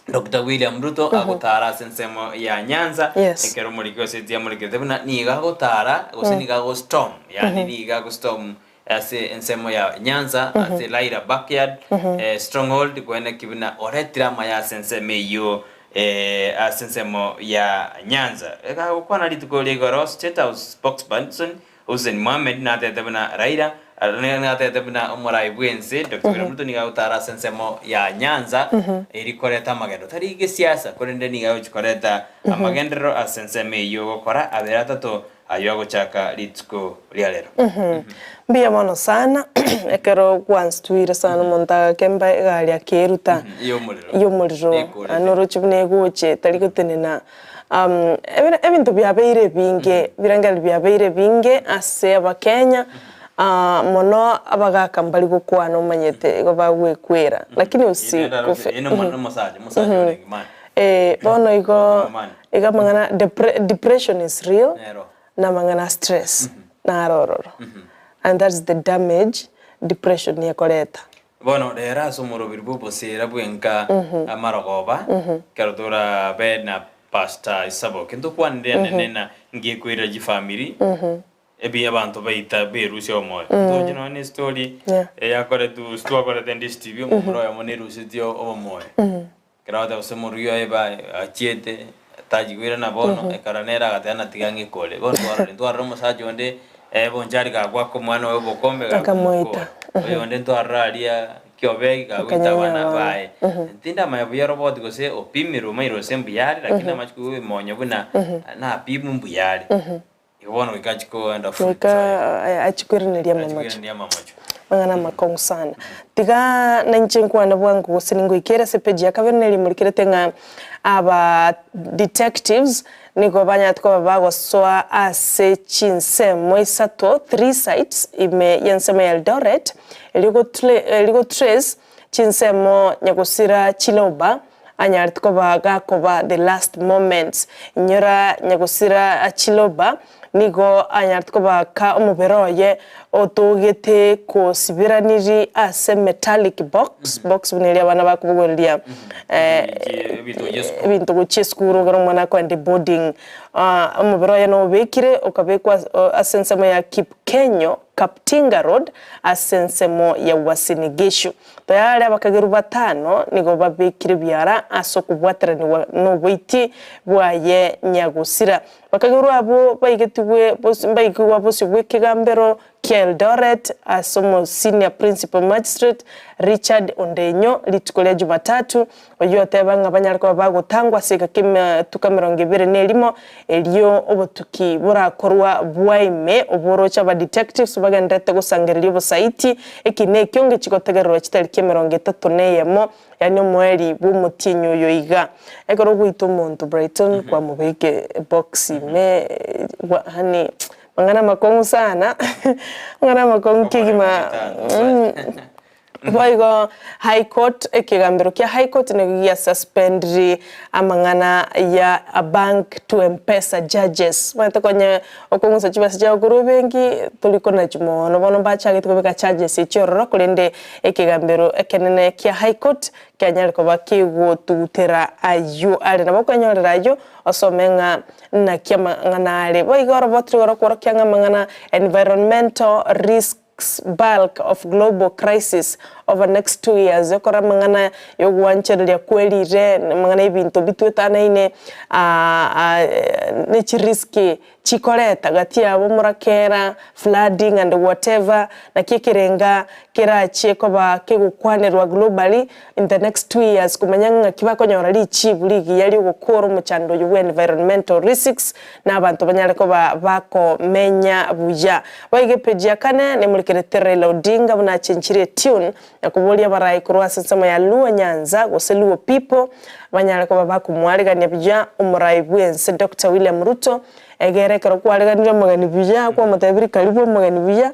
Doctor William Ruto agotara ase ensemo ya Nyanza Yes. ekero omoriki gose tiamorekerete buna nigo agotara gose nigo agostorm yaani nigo agostorm ase ensemo ya Nyanza ase Raila backyard stronghold koeneki buna oretire amaya ase ensemo eyio ase ensemo ya Nyanza. Egagokwana rituko ria igoro State House spokesperson Hussein Mohammed natebete buna Raila natebete buna omorai bw'ense Doctor William Ruto nigo agotara ase ensemo ya Nyanza eri koreta amagendo tari gesiasa korende nigo agochi koreta amagenderero ase ensemo eyio ogokora abere atato ayio agochaka rituko ria rero. Mbuya mono sana ekero gwanstuire sana omonto agakemba egari akeruta Y'omorero. y'omorero Ekorete. naende oroche buna egoche tari gotenena Ebinto biabeire ebinge, ebirengererio biabeire ebinge ase abakenya, mono abagaka mbari gokwana omanyete igo bagwekwera, lakini osikufe bono igo iga amang'ana depression is real, na amang'ana a stress naro ororo, and that's the damage depression ekoreta. Bono rero ase omoroberi bw'oboseera bw'enka amarogoba, ekero torabe na Pastor Isaboke, ntokwanere anene na ngekoirera chifamiri ebi abanto baita berusia omoyo. Ntoche nonya na estory eyakoretwe twakorete Ndish TV omomura oyomo nerusetie obomoyo. Ekero agoteba gose omorugi oye ba achiete tachigwire bono, ekero nere agateba natiga ng'ekore. Bono twarora ntwarora omosacha onde bonchari gagwaka omwana oye obokombe Akamoita. gakomokora. Oyonde ntwarora aria kiobegi gagoita Akanyenya abana abana. baye. Tindamanya buya roboti gose opimirwe omaire gose mbuya are lakini amache komonyo buna napimwe mbuya are. Igo bono goika achie koenda full Goika trial. achie koiraneria Achie amamocho. koiraneria amamocho. Amang'ana amakong'u sana. Tiga nainche nkwane bwango gose ningoikere ase epeji ya kabere neri morikerete ng'a aba detectives nigo banyarete koba bagosoa ase chinsemo isato, three sites, ime y'ensemo ya Eldoret, erio erio gotrace chinsemo nyagosira chiloba anyarete koba gakoba the last moments. Inyora nyagosira chiloba nigo anyarete koba ka omobere oye otogete kosiberaniri ase metallic box, box buna eria abana bakobogoreria ebinto gochia esukuru ekero omwana akoenda eboarding. Omobere oye nobekire okabekwa ase ensemo ya Kipkenyo, Kaptinga Road ase ensemo ya Uasin Gishu. Tayari abakagerwa batano nigo babekire ebiara ase okobwateranigwa noboiti bwaye nyagosira. Bakagerwa abwo baigetigwe mbaikigwa bosio bw'ekegambero. kia Eldoret ase omo Senior Principal Magistrate Richard Ondenyo rituko ria Jumatatu, oyio oteba ng'a banyare koba bagotangwa ase egeka ki'amatuko 21 erio obotuki borakorwa bwaime oboroche aba detectives bagendererete gosangereria obosaiti ekina ekio ngechi gotegererwa chitariki 31 yaani omoeri bw'omotienyi oyo iga. Ekero ogoita omonto Brighton kwamobeka ebox ime yaani mang'ana amakong'u sana mang'ana amakong'u kegima Boigo High Court, ekegambero kia High Court nigo gia suspendiri amang'ana ya bank to Mpesa judges. Omanyete konye okong'usa chibesa chiago korwa ebenki tori konachwa mono, bono mbachagete kobeka charges echio ororo korende ekegambero ekenene kia High Court kianyare koba kegotugutera ayio are. Nabo okwenyorera ayio osome ng'a naki amang'ana are. Boigo oroboti nigo rokworokia ng'a amang'ana environmental risk bulk of global crisis over next 2 years okora amang'ana yogwanchereria kwerire amang'ana ebinto bitwetanaine ne chirisk chikoreta gati yabo morakera, flooding and whatever naki ekerenga kerachie koba kegokwanerwa globally in the next 2 years komanya ng'aki bakonyora richibu rigiya riogokora omochando oyo bwa environmental risks na abanto banyare koba bakomenya buya. Boigo epeji ya kane nemorekerete Raila Odinga buna achenchire etune na koboria abarai korwa ase ensemo ya Luo Nyanza gose Luo people banyare koba bakomwarigania buya omorai bwense Doctor William Ruto egere ekero kwariganirie omogeni buya kwamotebirie karibu omogeni buya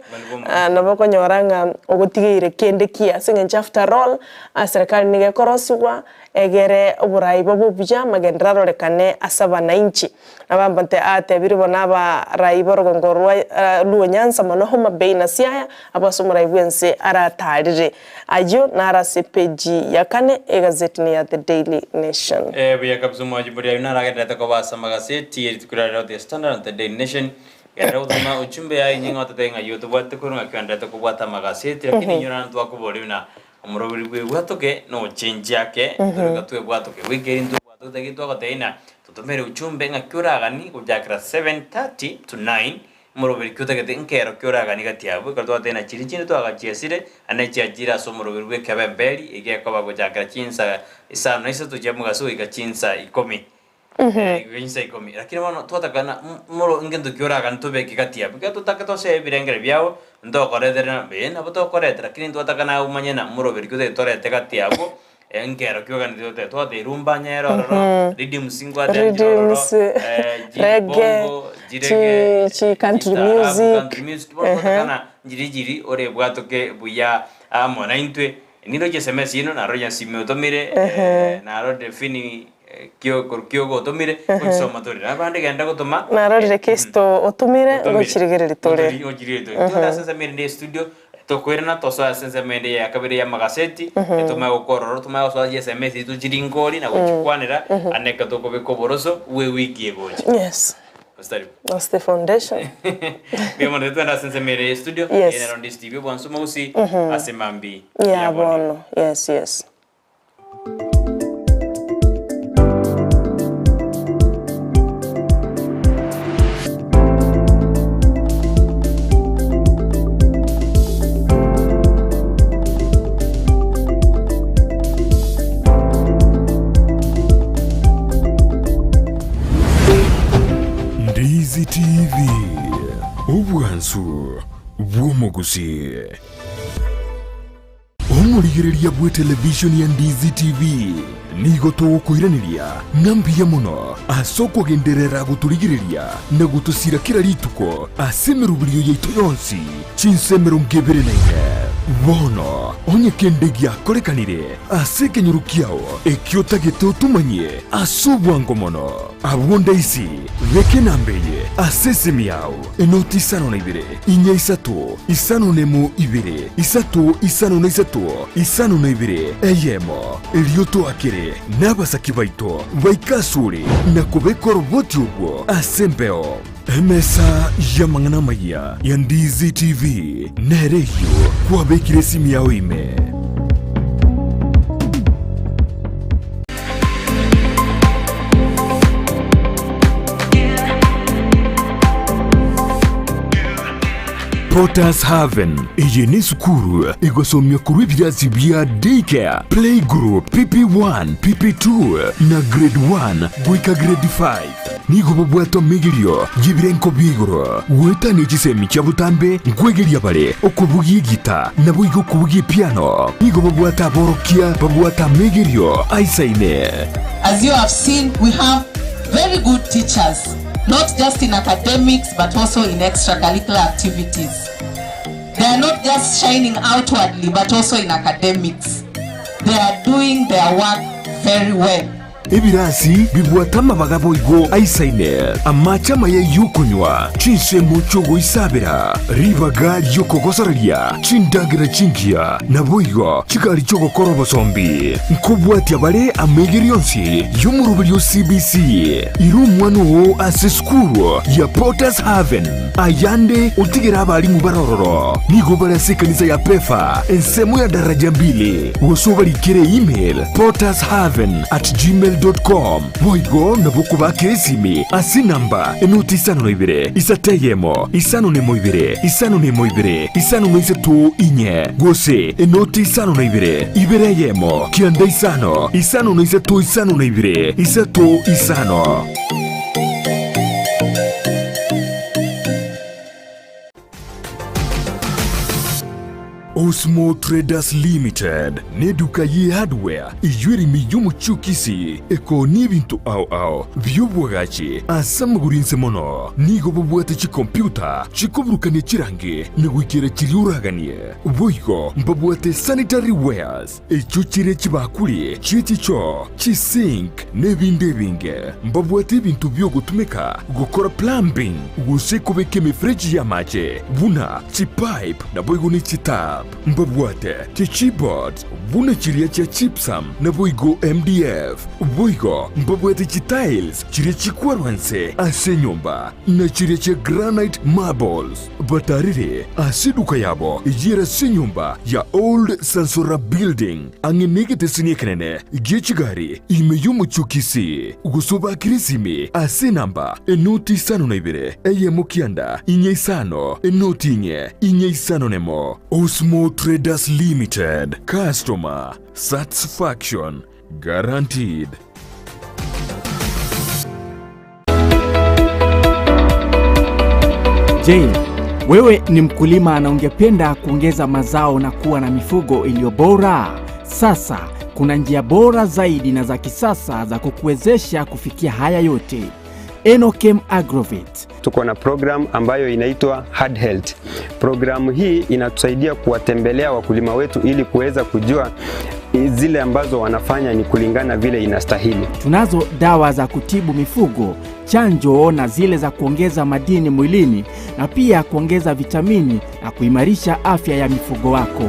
nabo okonyora ng'a ogotigeire kende ki ase eng'encho after all serikali nigo ekorosigwa egere oborai bobe obuya amagenderero arorekane ase abanainchi. Nabambote atebirie bono abarai b'orogongo rwa Luo Nyanza mono Homa Bay na Siaya abwo ase omorai bw'ense aratarire. Ayio naro ase epeji ya kane egazeti ya The Daily Nation. Buya kabisa omwanchi boria ayio naragendererete koba ase amagaseti ye rituko ria rero The Standard na The Daily Nation. Genderera gotoma ujumbe yaye inye ng'a ototebie ng'a ayio tobwate korwa ng'aki ogendererete kobwata amagaseti lakini inyora ntwakoboria buna Omoroberi bw'ebwatoke nochenchie ake, torika twebwatoke. Goika eri ntwebwatoke tari twagotebia ng'a totomere ujumbe ng'aki oragani gochakera 7:30 to 9, omoroberi ki otagete nkero ki oragani gati abwo, ekero twagotebia ng'a chiria chinde twagachiesire, naende chiachire ase omoroberi bw'ekebemberi, egekoba gochakera chinsa isano na isato chia mogaso goika chinsa ikomi. Chinsa ikomi. Lakini bono twatakana moro ngento ki oragani tobeke gati abwo, ekero totake tosee ebirengere biabo, ntokoretere na ee nabo tokoreta lakini twatakana aye omanye na moroberi ki otagete torete gati abwo, nkero ki oganeti goteba twateba rumba nyere ororo, riddims ngwateba nchire ororo, Riddims, reggae, chibongo, chirege, chi country chistaarabu, music, country music, bono twatakana nchiri chiri orebwatoke buya amo naintwe. Niroche esemesi ino, narore Nyasimi otomire, narorire Fini korwa Kiogo otomire, ngochisoma tore. Abande genda gotoma. Narorire Kristo otomire, ngochirigereria tore. Ngochirigereria tore. Tore ase ensemo erinde y'estudio, tokoirana tosoe ase ensemo ende ya kabere y'amagaseti, etomanye gokora ororo, tomanye gosoa chiSMS chiaito chirinkori na gochikwanera, ande ekero tokobeka oboroso bw'ewiki egocha. Yes. That's the foundation. Mbuya mono twende ase ensemo ere y'estudio, Yes. eye nero Ndisi TV obwansu mogusi ase mambi Ya bono. Yes, yes. Ndizi TV, obwansu bw'omogusii. Omorigereria bw'etelevishoni ya Ndizi TV nigo togokoiraneria ng'a mbuya mono ase okogenderera gotorigereria na gotosira kera rituko ase emeroberio yaito yonsi chinsa 24. Bono onye kende giakorekanire ase ekenyoro kiao ekio otagete otomanyie ase obwango mono, abwo ndaisi beka enamba eye ase esimi yao, enoti isano na ibere, inya isato, isano na emo ibere, isato isano na isato, isano na ibere, eyemo. Erio toakere nabasaki baito baike asore na kobeka oroboti orwo ase embeo. Emesa y'amang'ana amayia ya Ndizi TV nere eyio kwabekire esimi yao ime. Potter's Haven, Eye nesukuru egosomia korwa ebirasi bia Daycare, Playgroup, PP1, PP2 na Grade 1 goika Grade 5. Nigo bobwate omegerio y'ebirengo bia igoro goetania chisemi chia botambe nkwegeria bare okobugia egita naboigo okobugia epiano. Nigo babwate aborokia babwate amegerio aisaine. As you have seen, we have very good teachers, not just in academics but also in extracurricular activities. They are not just shining outwardly but also in academics. They are doing their work very well. Ebirasi bibwate amabaga boigo aisaine, amache amaya y'okonywa, chinsemo chi'ogoisabera, ribaga ri'okogosoreria, chindagera chingiya, naboigo chigari chi'ogokora obosombi. Nkobwatia bare amaigerio onsi y'omoroberio o CBC. Ira omwana oo ase esukuru ya Potter's Haven, ayande otigere abalimu bare ororo. Nigo bare ase ekanisa ya Pefa, ensemo ya Daraja Mbili, gose obarikere email pottershaven at gmail dot com. Boigo nabo okobakera esimi ase enamba enoti isano na ibere, isato eyemo, isano na emo ibere, isano na emo ibere, isano na isato inye, gose enoti isano na ibere, ibere eyemo, kianda isano, isano na isato isano na ibere, isato isano. Osmo Traders Limited neduka ye hardware eyio ere ime y'omochie o Kisii ekoonia ebinto ao ao bi'oboagachi ase amagoro inse mono. Nigo babwate chikompyuta chikoburukania chirangi na goikera chiria oraganie. Boigo mbabwate sanitary wares echio chire chibakuri chie chichoo, chisink na ebinde ebinge. Mbabwate ebinto bi'ogotumeka gokora plumbing gose kobeka emefereji y'amache buna chipipe naboigo ne chitap. Mbabwate chichipboards buna chiria chia gypsum naboigo MDF. Boigo mbabwate chitiles chiria chikwarwa nse ase enyomba na chiria chia granite marbles. Batarire ase eduka yabo eyio ere ase enyomba ya Old Sansora Building ang'e negeteseni ekenene gie chigari ime y'omochie o Kisii, gose obakere esimi ase enamba enoti isano na ibere eyemo kianda inye isano enoti inye inye isano nemo. Osmo Traders Limited, Customer Satisfaction Guaranteed. Je, wewe ni mkulima na ungependa kuongeza mazao na kuwa na mifugo iliyo bora? Sasa kuna njia bora zaidi na za kisasa za kukuwezesha kufikia haya yote. Enokem Agrovet. Tuko na program ambayo inaitwa Hard Health. Programu hii inatusaidia kuwatembelea wakulima wetu ili kuweza kujua zile ambazo wanafanya ni kulingana vile inastahili. Tunazo dawa za kutibu mifugo, chanjo na zile za kuongeza madini mwilini na pia kuongeza vitamini na kuimarisha afya ya mifugo wako.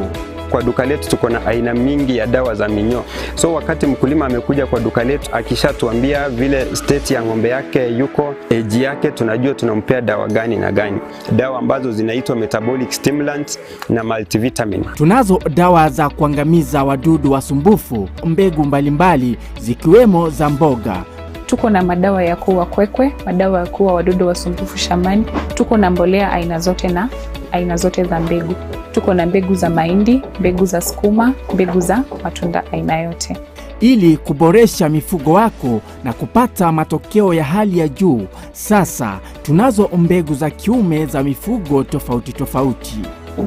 Kwa duka letu tuko na aina mingi ya dawa za minyoo. So wakati mkulima amekuja kwa duka letu akishatuambia vile state ya ng'ombe yake yuko, age yake, tunajua tunampea dawa gani na gani, dawa ambazo zinaitwa metabolic stimulants na multivitamin. Tunazo dawa za kuangamiza wadudu wasumbufu, mbegu mbalimbali zikiwemo za mboga. Tuko na madawa ya kuua kwekwe, madawa ya kuua wadudu wasumbufu shambani. Tuko na mbolea aina zote na aina zote za mbegu. Tuko na mbegu za mahindi, mbegu za sukuma, mbegu za matunda aina yote. Ili kuboresha mifugo wako na kupata matokeo ya hali ya juu, sasa tunazo mbegu za kiume za mifugo tofauti tofauti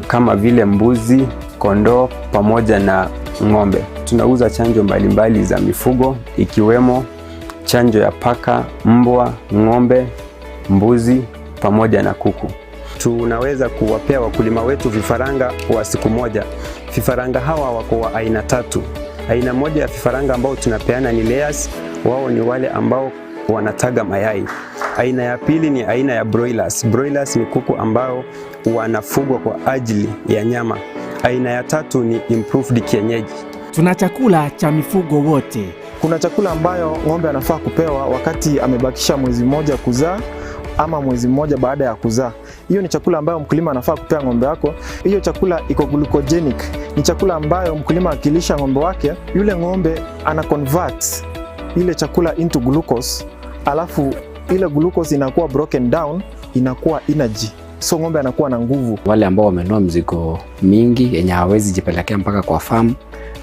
kama vile mbuzi, kondoo pamoja na ng'ombe. Tunauza chanjo mbalimbali za mifugo ikiwemo chanjo ya paka, mbwa, ng'ombe, mbuzi pamoja na kuku. Tunaweza kuwapea wakulima wetu vifaranga wa siku moja. Vifaranga hawa wako wa aina tatu. Aina moja ya vifaranga ambao tunapeana ni layers, wao ni wale ambao wanataga mayai. Aina ya pili ni aina ya broilers. Broilers ni kuku ambao wanafugwa kwa ajili ya nyama. Aina ya tatu ni improved kienyeji. Tuna chakula cha mifugo wote. Kuna chakula ambayo ng'ombe anafaa kupewa wakati amebakisha mwezi mmoja kuzaa ama mwezi mmoja baada ya kuzaa. Hiyo ni chakula ambayo mkulima anafaa kupea ng'ombe wako. Hiyo chakula iko glucogenic, ni chakula ambayo mkulima akilisha ng'ombe wake, yule ng'ombe ana convert ile chakula into glucose, alafu ile glucose inakuwa broken down, inakuwa energy. So ng'ombe anakuwa na nguvu. Wale ambao wamenunua mzigo mingi yenye hawawezi jipelekea mpaka kwa farm,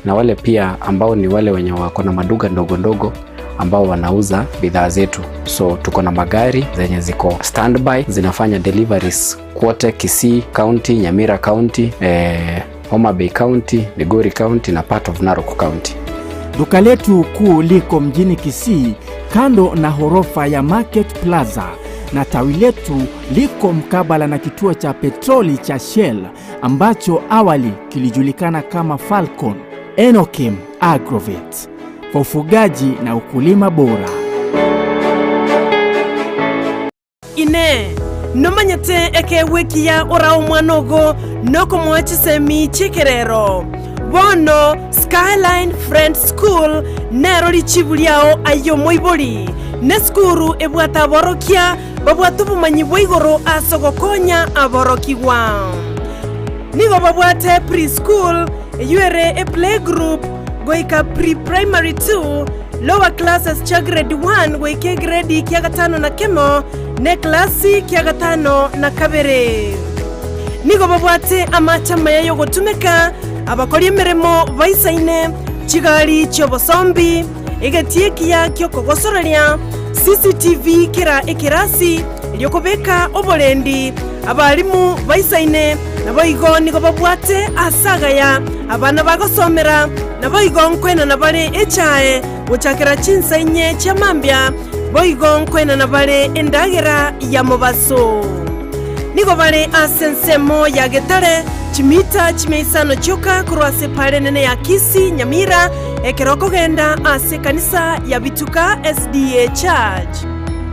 na wale pia ambao ni wale wenye wako na maduka ndogo ndogo ambao wanauza bidhaa zetu. So tuko na magari zenye ziko standby zinafanya deliveries kwote Kisii County, Nyamira County, Homa Bay County, Migori County na part of Narok County. Duka letu kuu liko mjini Kisii kando na horofa ya Market Plaza na tawi letu liko mkabala na kituo cha petroli cha Shell ambacho awali kilijulikana kama Falcon. Enokim Agrovet kwa ufugaji na ukulima bora. Inee! Nomanyete ekeegwa ekiya orae omwana ogo nokomoa chisemi chi'ekerero? Bono Skyline Friends School nero richibu riao aye omoibori, nesukuru ebwate aborokia babwate obomanyi bwa igoro ase ogokonya aborokigwa. Nigo babwate pre-school, eyio ere eplaygroup goika pre-primary 2, lower classes chia grade 1 goika egredi kia gatano na kemo, na eklasi kia gatano na kabere. Nigo babwate amache amaya y'ogotumeka, abakori emeremo baisaine, chigari chi'obosombi, egetii ekiya ki'okogosoreria, CCTV kera ekerasi, erio kobeka oborendi, abalimu baisaine, naboigo nigo babwate aase agaya abana bagosomera, naboigo nkoenana bare echae gochakera chinsa inye chia mambia, boigo nkoenana bare endagera ya mobaso. Nigo bare ase ensemo ya Getare, chimita chimia isano chioka korwa ase epaara enene ya Kisii, Nyamira, ekero okogenda ase ekanisa ya Bituka SDA Church.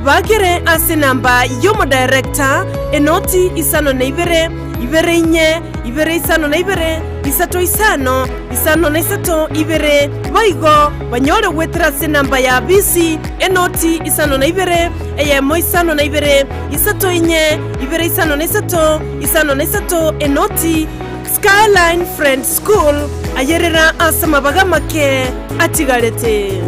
Bakere ase enamba y'omodirector, enoti isano na ibere, ibere inye, ibere isano na ibere, isato isano, isano na isato ibere, boigo banyore goetera ase enamba ya bisi, enoti isano na ibere, eyemo isano na ibere, isato inye, ibere isano na isato, isano na isato, enoti. Skyline Friends School, ayerera ase amabaga amake atigarete.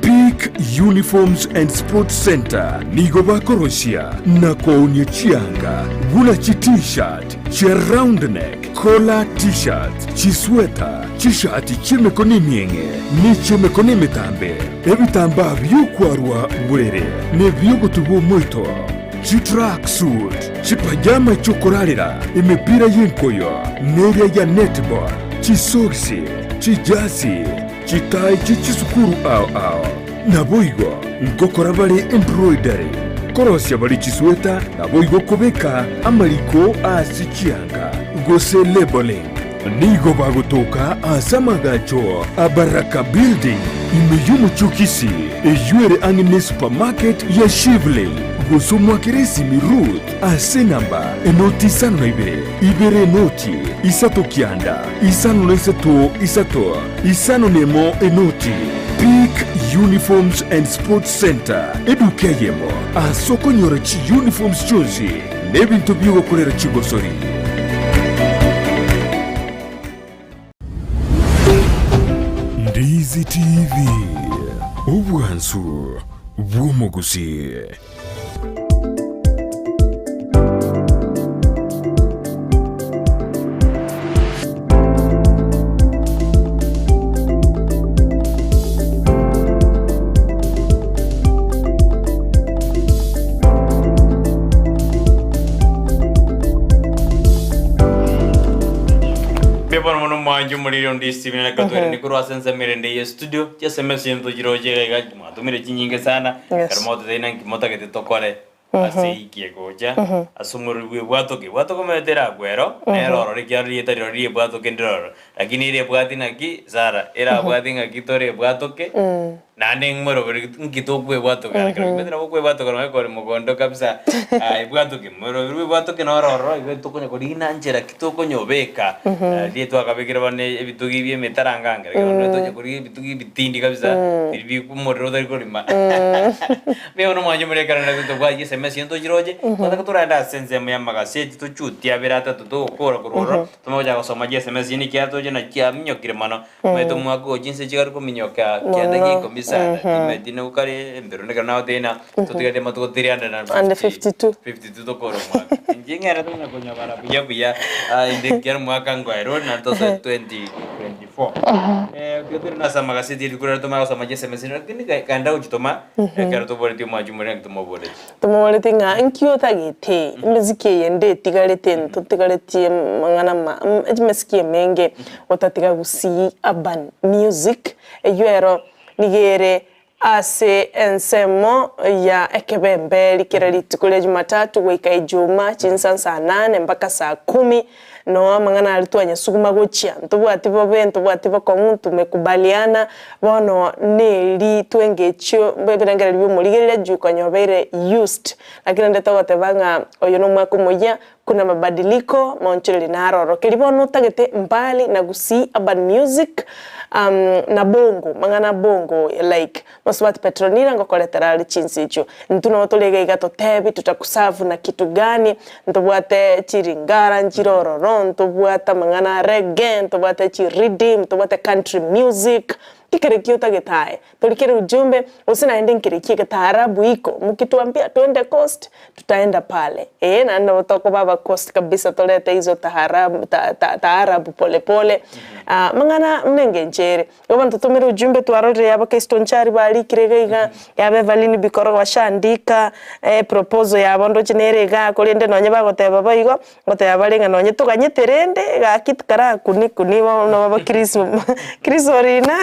Peak Uniforms and Sports Centre nigo bakorosia na koonia chianga buna chi T-shirt, chia round neck, collar T-shirts, chisweta, chishati chi'emekono emieng'e ne chi'emekono emetambe, ebitambaa bi'okwarwa borere na ebi'ogotuba omoito, chitrack suit, chipajama chi'okorarera, emepira y'enkoyo neria ya netball, chisogisi, chijasi, Chitai chie chisukuru ao ao. Naboigo ngokora bare embroidery, korosia bare chisweta, naboigo kobeka amariko ase chianga, gose labeling. Nigo bagotoka ase amagacho a Baraka Building, ime y'omochie o Kisii, eyio ere ang'e ne supermarket ya Shivling. Gose omoakere esimi Ruth ase enamba enoti isano na ibere, ibere enoti, isato kianda, isano na isato isato. Isano nemo enoti, Peak Uniforms and Sports Centre, eduka eyemo ase okonyora chiuniforms chionsi na ebinto bi'ogokorera chigosori. Ndizi TV, obwansu bw'omogusii. Mbuya bono mono mwanche omoriri onde isibire na katwere nikorwa ase ensemo ere ende ye studio chiasms chinto chiroche iga iga Mwatomire chinyinge sana, Yes. ekero mogototebia naki motagete tokore ase eiki egocha, ase omorero bw'ebwatoke. Ebwatoke omanyete erakwe ero, nere ororo ekiagera rieta rirorio ri'ebwatoke ndire ororo. Lakini ere ebwati naki, Sarah, erabwati ng'aki tore ebwatoke, naende ng'moroberi nki tokwebwatoka ekero omanyete nabo okwebwatoka nonye kore mogondo kabisa, ebwatoke, moroberi bw'ebwatoke noro ororo igo tokonya korina nchera ki tokonyobeka, riria twakabekire bono ebitugi bia emetaranga ekero bono tonya korigia ebitugi ebitindi kabisa, biria bi omorero otari korima. Mbuya bono mwanche more ekero naende tobwati esemesi eye ntochiroche, twataka torende ase ensemo ya amagaseti tochutie abere atato togokora korwa ororo, tomanye gochaka gosoma chiSMS chinde ekiagera toche na chiaminyokire mono, omanyete omwaka oyo chinse chigari kominyoka kianda Mono. gia ikomi. sana. Timanyeti nigo kare embero nekero nagotebia ng'a totigarete amatuko 352 And 52. 52 tokore omwaka. Inche ng'ere tonya konyabara buya buya ah, inde ekiagera omwaka ngoera ore naende tosoe 2024. Eh, ekero tore nase amagaseti rituko riria tomanye gosoma chisms lakini genda gochitoma ekero toboretie omwanchi omorero naki tomoboretie. Tomoboretie ng'a nki otagete, emesiki eye ndetigarete ntotigaretie amang'ana ma emesiki emenge otatiga gusii urban music, eywo ero nigo ere ase ensemo ya ekebemberi kera rituko ria Jumatatu goika Ijumaa chinsa saa nane mpaka saa kumi, noo amang'ana aria twanyasuguma gochia, ntobwati bobe, ntobwati bokong'u, tumekubaliana, bono neri twengechio ebirengererio bia omorigereria juu konya obeire used. Lakini rende togoteba ng'a oyo nomwaka omoyia, kuna mabadiliko, maonchoreria naro oro. Keria bono otagete mbali na Gusii urban music na bongo, mang'ana a bongo like Mosubati Petronila ngokoretera are chinsa echio. Intwe nabo tore iga iga totebi tutakuserve na kitu gani, ntobwate chiringara nchire ororo, ntobwate amang'ana a reggae, ntobwate chiriddim, ntobwate country music, ki kere ki otagete aye? Torikere ujumbe, gose naende nkere ki taarabu iko, mukituambia twende coast, tutaenda pale, ee naende nabo tokoba aba coast kabisa torete hizo taharabu ta ta taarabu pole pole, mang'ana buna engencho ere. Igo bono totomere ujumbe twarorire abakristo nchari barikire iga iga, yaba Evelyn Bikoro bashandika eproposal yabo ndoche nere igaa korende nonye bagoteba boigo, ngoteba bare ng'a nonye toganyete rende gaki tikarakuni kuni bono abakristo kristo rina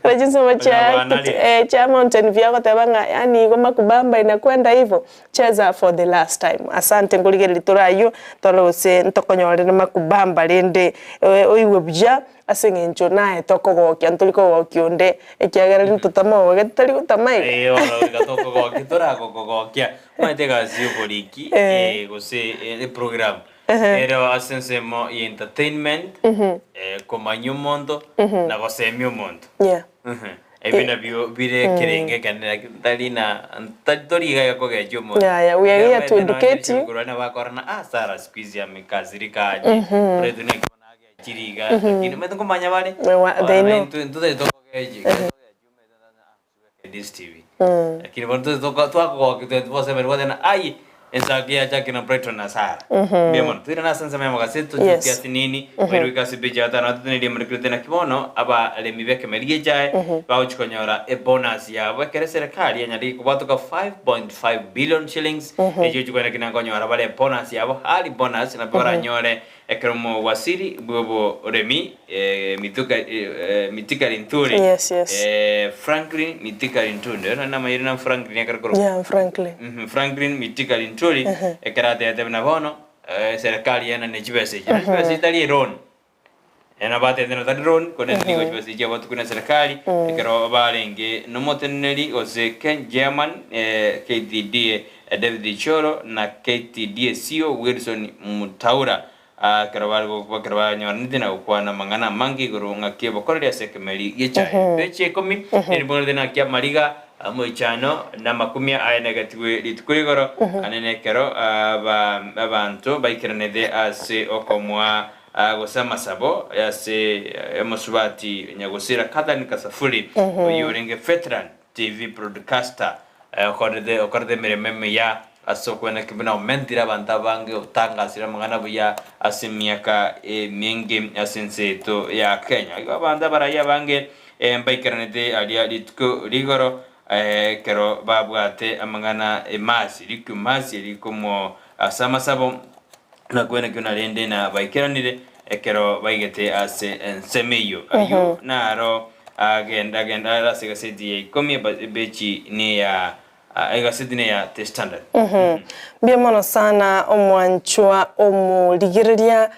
kore chinsemo chia chia Mountain View agoteba ng'a yaani igo makubamba inakwenda hivo, cheza for the last time. Asante nkorigereria tore aywo, tore gose ntokonyorere makubamba rende oigwe buya. Ase engencho naye tokogokia, ntori kogokia onde, ekiagera rinde totamogokia totari gotama iga. Ee, bono goika tokogokia, toragokogokia. Omanyete egasi ya oboriki, eh, gose eprogram, ero ase ensemo ya entertainment, komanyia omonto, na gosemia omonto. Yeah. Ebio nabio bire ekerengo ekenene lakini tari na tari tori iga iga kogechia omonto. Yaya, we are here to educate you. Korwa nabakorana, ah, Sarah siku hizi amekasirika aje, Fred naki bono agechire iga, lakini omanyete nkomanya bare, They know. intwe ntotari tokogechi, this TV. Lakini bono totari toko twakogokia 24/7 gwateba aye ensake yachakire na Brighton na Sarah. Mbuya mono. Toirane ase ensemo ya mogaseti tochie kiasi nini, oire goika ase epeji ya gatano totenerie amarikerete naki bono abaremi b'ekemeri gi'echae bagochia konyora ebonus yabo ekero eserekari yanyarire kobwatoka 5.5 billion shillings echio gochia koenda kina nkonyora bare ebonus yabo early bonus nabio baranyore Ekero omowasiri bw'oboremi Mithika Linturi, Yes, yes. Franklin Mithika Linturi, oyo nari namayire na Franklin ekero korokwa. Yeah, Franklin. Franklin Mithika Linturi, ekero atebete buna bono eserekari yenane chibesa echi, na chibesa echi tari eloan, nabo batebete ng'a tari loan, korende nigo chibesa echi chiabatukwa na eserekari, ekero barenge nomoteneneri gose Ken Chairman KTDA David Ichoro na KTDA CEO Wilson Mutaura ekero bare ekero banyoranete na gokwana amang'ana amange igoro ng'aki obokoreri ase ekemeri gi'echaye. Peji ya ikomi neribonete naki amariga amoichano na amakumia aye negatigwe rituko rigoro ane nekero aba abanto baikeranete ase okomoa gose amasabo ase omosubati nyagosira Catherine Kasafuli oyio orenge veteran TV broadcaster, okorete okorete emeremo emiya ase okweneki buna omentire abanto abange otangasire amang'ana buya ase emiaka emenge ase ense yaito ya Kenya. Igo abanto abarai abange mbaikeranete aria rituko rigoro ekero babwate amang'ana emasi rikumasi rikomo ase amasabo na kweneki buna rende na baikeranire ekero baigete ase ensemo eyio. Ayio naro Agenda agenda are ase egaseti ya ikomi ebechi neya egaseti neya The Standard. Mbuya mono sana omwanchwa omorigereria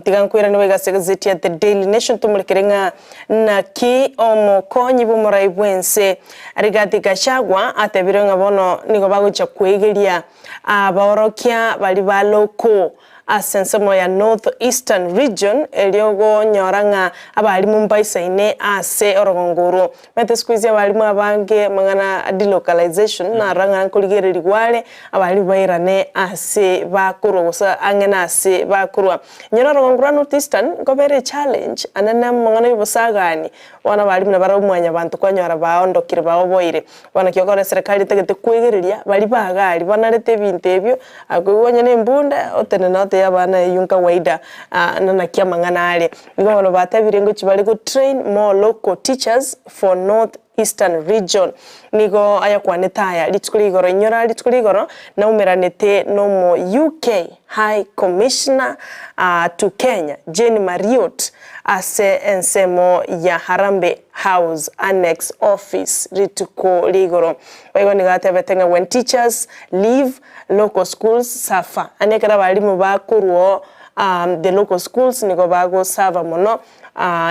tiga nkoirane boigo ase egazeti ya The Daily Nation tomorekere ng'a naki omokonyi bw'omorai bw'ense Rigathi Gachagua atebire ng'a bono nigo bagochia kwegeria abaorokia baria ba local. ase ensemo ya North Eastern Region erio gonyora ng'a abalimu mbaisaine ase orogongo orwo. Omanyete siku hizi abalimu abange amang'ana a delocalization narora ng'a nkorigererigwa are, abalimu bairane ase bakorwa gose ang'e na ase bakorwa. Nyora orogongo rwa North Eastern nkobera echallenge anene amang'ana ya obosagani, bono abalimu nabarabwo mwanyabanto kwanyora baondokire baoboire. Bono naki okora eserekari etagete kwegereria baria bagari banarete ebinto ebio, akoigwa onye na embunda otenene otebie abana eywo nkawaida na naki amang'ana are. Nigo bono batebire ngochia bare go train more local teachers for North Eastern region. Nigo ayakwanete aya rituko ria igoro inyora rituko ria igoro naumeranete nomo UK High Commissioner to Kenya Jane Marriott ase ensemo ya Harambee House Annex Office rituko ria igoro. Boigo nigo atebete ng'a when teachers leave, local schools suffer. Yaani ekero abalimu bakorwa the local schools nigo bagosuffer mono,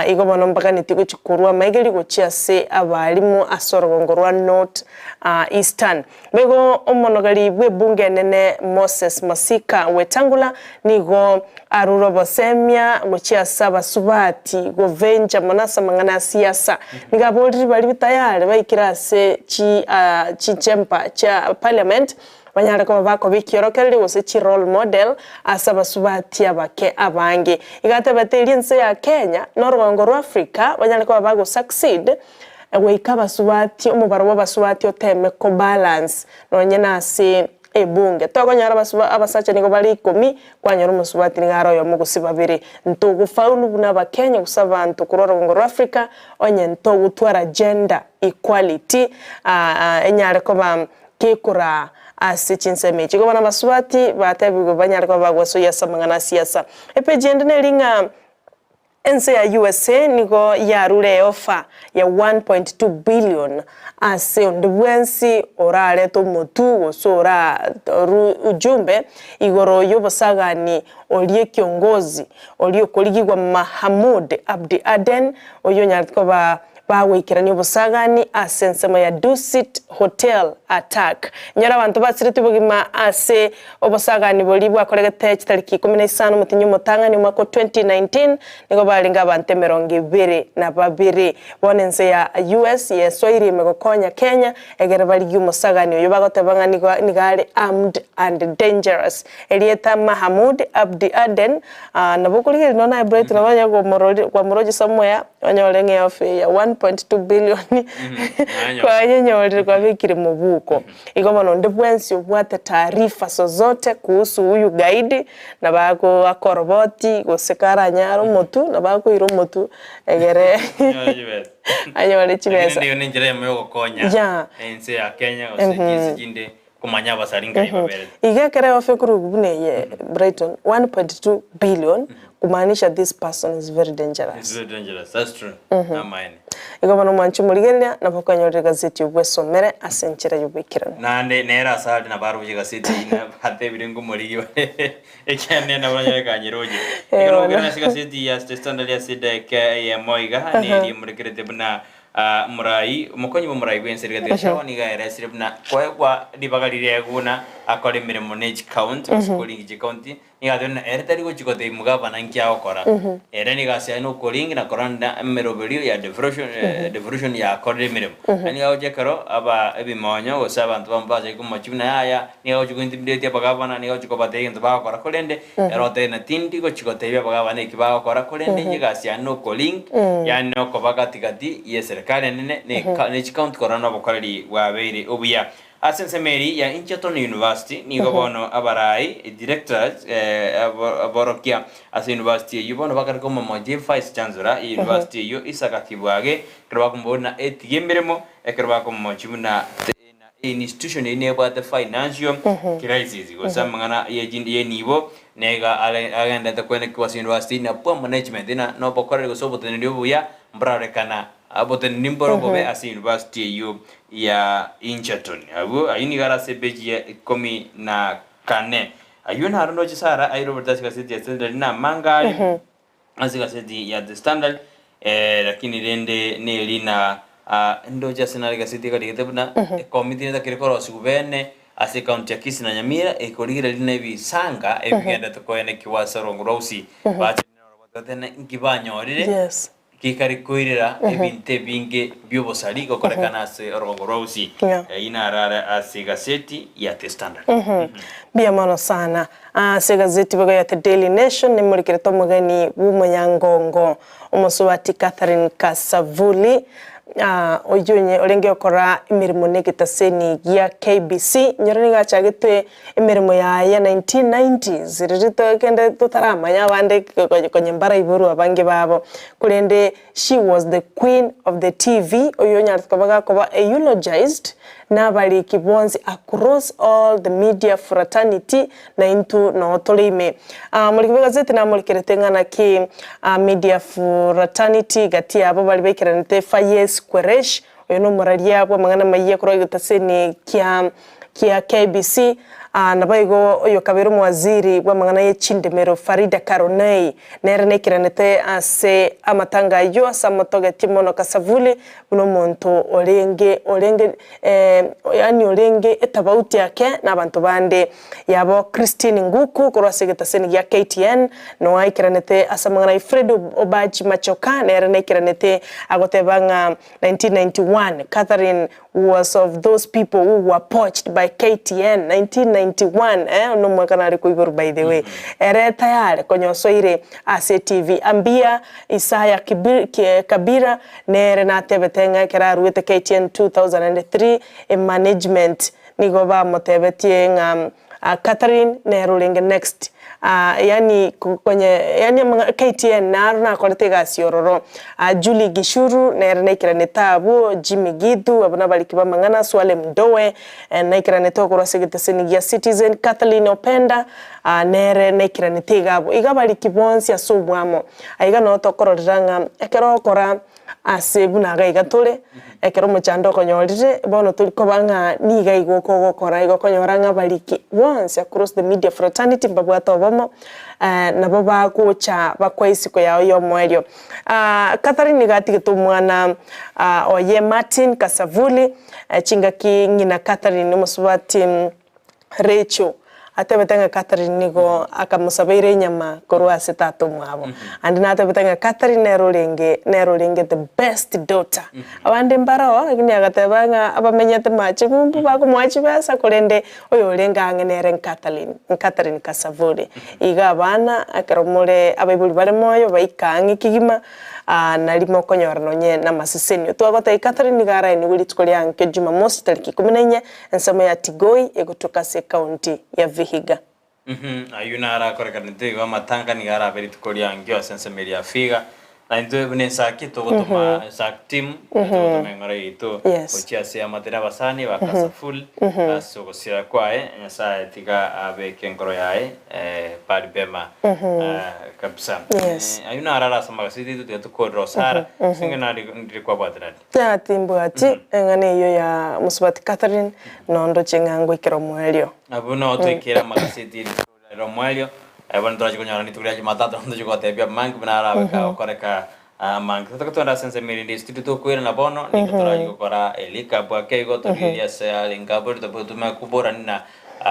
igo bono mbaganetie gochia korwa amaegeri gochia ase abalimu ase orogongo rwa North Eastern. Boigo omonogari bw'ebunge enene Moses Masika Wetangula nigo arure obosemia gochia ase abasubati govencha mono ase amang'ana a siasa. Nigo aborire baria tayari baikire ase chi chichamber chia parliament banyare koba bakoba ekiorokererio gose chi role model ase abasubati abake abange. Igo atebete erio ense ya Kenya na orogongo rwa Africa banyare koba bago succeed Goika abasubati, omobaro bw'abasubati oteme ko balance nonye nase ebunge. Tokonyora abasuba abasacha nigo bare ikomi, kwanyora omosubati nigo are oyomo gose babere. Ntogofaulu buna abakenya gose abanto korwa orogongo rwa Africa onye ntogotwara gender equality enyare koba kekoraa ase chinsemo echi. Igo bono abasubati batebigwe banyare koba bagosoyia ase amang'ana a siasa. Epeji ende neri ng'a. Ense ya usa nigo yarure eofa ya 1.2 billion ase onde bwensi orarete omotu gose oraru ujumbe igoro y'obosagani oria ekiongozi oria okorigigwa Mahamud Abdi Aden oyio onyarete koba Bagoikerania obosagani ase ensemo ya Dusit Hotel attack. Inyora abanto basiretie obogima ase obosagani boria bwakoregete chitariki 15 omotinyi omotang'ani omwaka o 2019 nigo barenge abanto 22. Bono ense ya US yesoire ime gokonya Kenya egere barigie omosagani oyo bagoteba ng'a nigo nigo are armed and dangerous. Erieta Mahamud Abdi Aden nabo okorigereria nonya naye Bright nabo onye komorori kwamorochi somewhere Onyore ng'a eofa eye ya 1.2 billion kwanyenyorire kwabekire mobuko. Igo bono onde bwensi obwate taarifa zozote kuhusu huyu gaidi nabo agoaka oroboti gose karanyare omotwe nabo akoira omotwe egere anyore chibesa. Lakini nigo nenchera eyemo yogokonya ense ya Kenya gose chinse chinde komanya abasari nkai baberete. Iga ekero eofa ekorokwa buna eye Brighton 1.2 billion kumaanisha this person is very dangerous. It's very dangerous, that's true. Namaene. Igo bono mwanche omorigereria nabo okonyorera egazeti obwesomere ase enchera y'oboikeranu. Naende nere ase are nabo aroche egazeti eyio na batebire ngomorigia ore ekiagera nabo oranyore kanyeroche. Ekero ogokerana ase egazeti ya The Standard ase edageka eyemo iga neri emorekerete buna Omorai, omokonyi bw'omorai bw'ense Rigathi Gachagua nigo aeresire buna koegwa ribaga riria aegwe buna akore emeremo ne chicounty gose koringia chicounty, nigo atebire buna ere tari gochia gotebia omogavana nki agokora. Ere nigo ase aye nokoringia na koranda emeroberio ya devolution devolution yakorire emeremo. Naende nigo agochia ekero aba ebimonyo gose abanto bamo bachake komochia buna yaya, nigo agochia go intimidate abagavana, nigo agochia kobatebia egento bagokora korende Ere otebire, Na tindi gochia gotebia abagabana eki bagokora, korende inche egasi yane nokoring, yaani nokoba gati-gati y'eserekari enene ne chicounty korora nobokoreri bwabeire obuya. Ase ensemo eria ya Egerton University nigo bono abarai, directors, aborokia ase university eyio bono bakareka omomochi vice chancellor ye university eyio Isaka Kibwage ekero bakomoboria buna etige emeremo ekero bakomomochi buna Institution eyio nebwate financial crisis gose amang'ana y'enibo nigo agenderete koenekigwa ase university na poor management na nobokoreri gose oboteneneri obuya mborarorekana oboteneneri mbore obobe ase university eyio ya Egerton. Abwo ayio nigo are ase epeji ya ikomi na kane. Ayio naro ndoche Sarah aire oborito ase egaseti ya Standard na amanga are Ase egaseti ya The Standard, lakini rende neri na ndoche ase nare egaseti ekarigete buna ekomiti netakire korosigwa bene. Ase ekaunti ya Kisii na Nyamira ekorigereria na ebisanga ebigenderete koenekigwa ase orongo rwa Gusii bache batebete inki banyorire Yes. gekare koirera ebinto ebinge bi'obosari gokorekana ase orogongo rwa Gusii. Yeah. Eyio narare ase egaseti ya The Standard. Mbuya mono sana. Ase egazeti boigo ya The Daily Nation nemorikerete omogeni bw'omonyangongo omosubati Catherine Kasavuli oyio onye orenge gokora emeremo negetaseni gia KBC nyora nigo achagete emeremo yaye 1990s riria tokende totaramanya abande konye mbaraiborwe abange babo korende she was the queen of the TV oyio onyarete koba gakoba eulogized nabariki bonsi across all the media fraternity na intwe noo tore ime. Omoriki bw'egazeti namorikerete ng'a naki media fraternity gati yabo baria baikeranete Fayez Qureshi, oyo nomoraria bw'amang'ana amayia korwa egetaseni kia kia KBC, naboigo oyokabeire omowaziri bw'amang'ana ye chindemero Farida Karunei nere naikeranete ase amatanga ayio ase amotogetie mono Kasavuli buna omonto orenge orenge yaani orenge etabauti ake nabanto bande. Yabo Christine Nguku korwa ase egetaseni gia KTN noa aikeranete ase amang'ana ayio Fred Obachi Machoka nere naikeranete agoteba ng'a 1991 Catherine was of those people who were poached by KTN 1991 eh nomwaka nare koiborwa by the way ere tayare konya osoire ase TV Ambia Isaya Kabira nere natebete ng'a ekero aruete KTN 2003 emanagement Nigo bamotebetie ng'a Catherine nere orenge next yaani konye yaani amang'ana KTN naro nakorete egasi ororo. Julie Gishuru nere naikeranete abwo, Jimmy Githu abwo nabariki b'amang'ana, Swaleh Mdoe naikeranete okorwa ase egeteseni gia Citizen, Kathleen Openda nere naikeranete iga abwo. Iga abariki bonsi ase obwamo. Aiga noo tokororera ng'a ekero okora Ase buna iga iga tore, ekero omochando okonyorire, bono tori koba ng'a niga igo okogokora, igo okonyora ng'a abariki bonsi across the media fraternity mbabwate obomo, nabo bagocha bakwa isiko yao ya omoerio. Catherine nigo atigete omwana oye Martin Kasavuli, chingaki ng'ina Catherine omosubati Rachel atebete ng'a Catherine nigo akamosabeire enyama korwa ase tata omwabo. Ande natebete ng'a Catherine nere orenge nere orenge the best daughter. Abande mbaroo lakini agateba ng'a abamenyete mache ng'umbu bakomoa chibesa korende oyo orenge ang'e nere Catherine Catherine Kasavuli. Iga abana ekero more abaibori bare moyo baika ang'e kegima Nari mokonyora nonye namasesenio. Twagotebia Catherine nigo araenigwe rituko ria ankio Jumamosi tariki ikomi na inye ensemo ya Tigoi egotoka ase ekaunti ya Vihiga. Ayio narakorekanete igo amatanga nigo arabe rituko ria ankio ase ensemo eria ya Vihiga. Na intwe buna esaki togotoma esak team togotoma eng'ora yaito gochia ase amate na abasani ba Kasaful ase ogosira kwaye Nyasaye tiga abeke enkoro yaye pari pema kabisa. Ayio narare ase amagaseti aito tiga tokorere osara ase eng'encho nari ndire kwabwaterani. Yaya timbwati eng'ana eyio ya mosubati Catherine nondoche ng'a ngoikera omoerio. Abwo noo toikere amagaseti rituko riria omoerio, bono torache konyora rituko ria Jumatatu naende toche gotebia amange buna arabe kagokoreka amange. Totoke twende ase ensemo erinde studio tokoirana bono nigo torache gokora erecap ake igo torigererie ase arenge abwo totume koborani na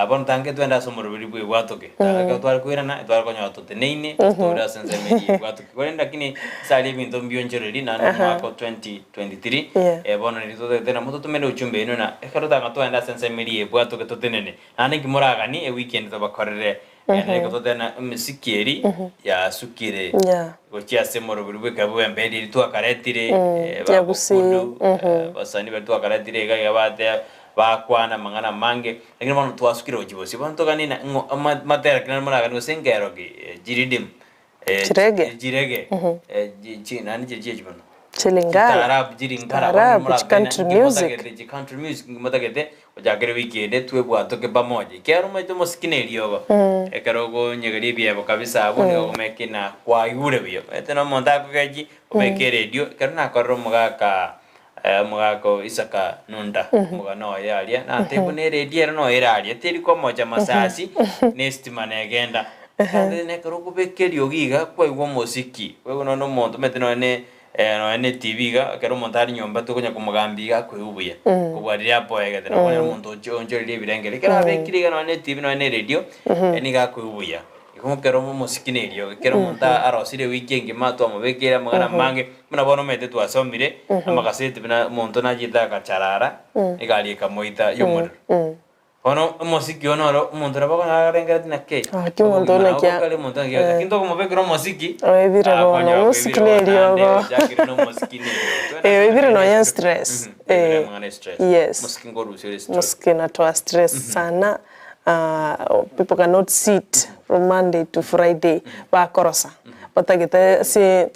bono tange twende ase omoroberi bwa ebwatoke. Ekero tware koirana etware konyora toteneine tore ase ensemo eria ya ebwatoke. Korende lakini ase aria ebinto mbionchereri naende omwaka o 2023 bono nigo totagete nabo totomere ujumbe ino na ekero totanga twende ase ensemo eria ya ebwatoke totenene. Naende inki moraganie eweekend tobakorere Naende reka totebe na emesiki eri yasukire gochia ase omorobori bw'ekabwa bw'emberi eri twakaretire Ya Gusii. bagokundu abasani baria twakaretire iga iga bateba bakwana amang'ana amange, lakini bono twasukire gochia bosio. Bono toganie na ng'o ama matera ki naende moraganie gose nkero ki chiridim Chirege. chirege chi naende chiria chiachi bono. Chilingala. Chitaarabu chilingala bono Taarabu, morabene chicountry inki music. motagete chicountry music inki motagete gochakera ewiki ende twebwatoke pamoja. Ekiagera omanyete omosiki na eriogo ekero okonyegeria ebiebo kabisa abwo nigo okomenya na kwaigure buya. Omanyete na omonto akogechi obeke eredio ekero nakorire omogaka omogaka o Isaka Nunda omogano oye aria natebia buna eredio ere noyo ere aria teri komocha masasi na estima negenda. Ekero okobeka eriogi iga kwaigwa omosiki kwaigwa nonye na omonto omanyete nonye. Nonya na etibi iga, ekero omonto are nyomba tokonya komogambia iga akoigwa buya, kobua riria apoegete. Nabo okonyora omonto ochi oonchoreria ebirengererio. Ekero abekire iga nonya na etibi nonya na eredio, nigo akoigwa buya. Igo ekero omosiki na eriogi, ekero omonto arosirie ewiki engima twamobekeire amang'ana amange, buna bono omanyete twasomire, amagaseti buna omonto nachete agacharara, egari ekamoita ya omorero. Bono omosiki oyo noro omonto nabo okonyora arengereti naki Gaki omonto obogima naki nabo bokare omonto naki eh. lakini tokomobekera omosiki Oebire bono, akonyora omosiki okoebire na bono naende eriogo. ochakire na omosiki na eriogo. Eh, oebire nonya stress. Oebire Eh, amang'ana ya stress. yes. Omosiki nkorusia ore stress. Mosiki inatoa stress sana, people cannot sit from Monday to Friday bakorosa, batagete ase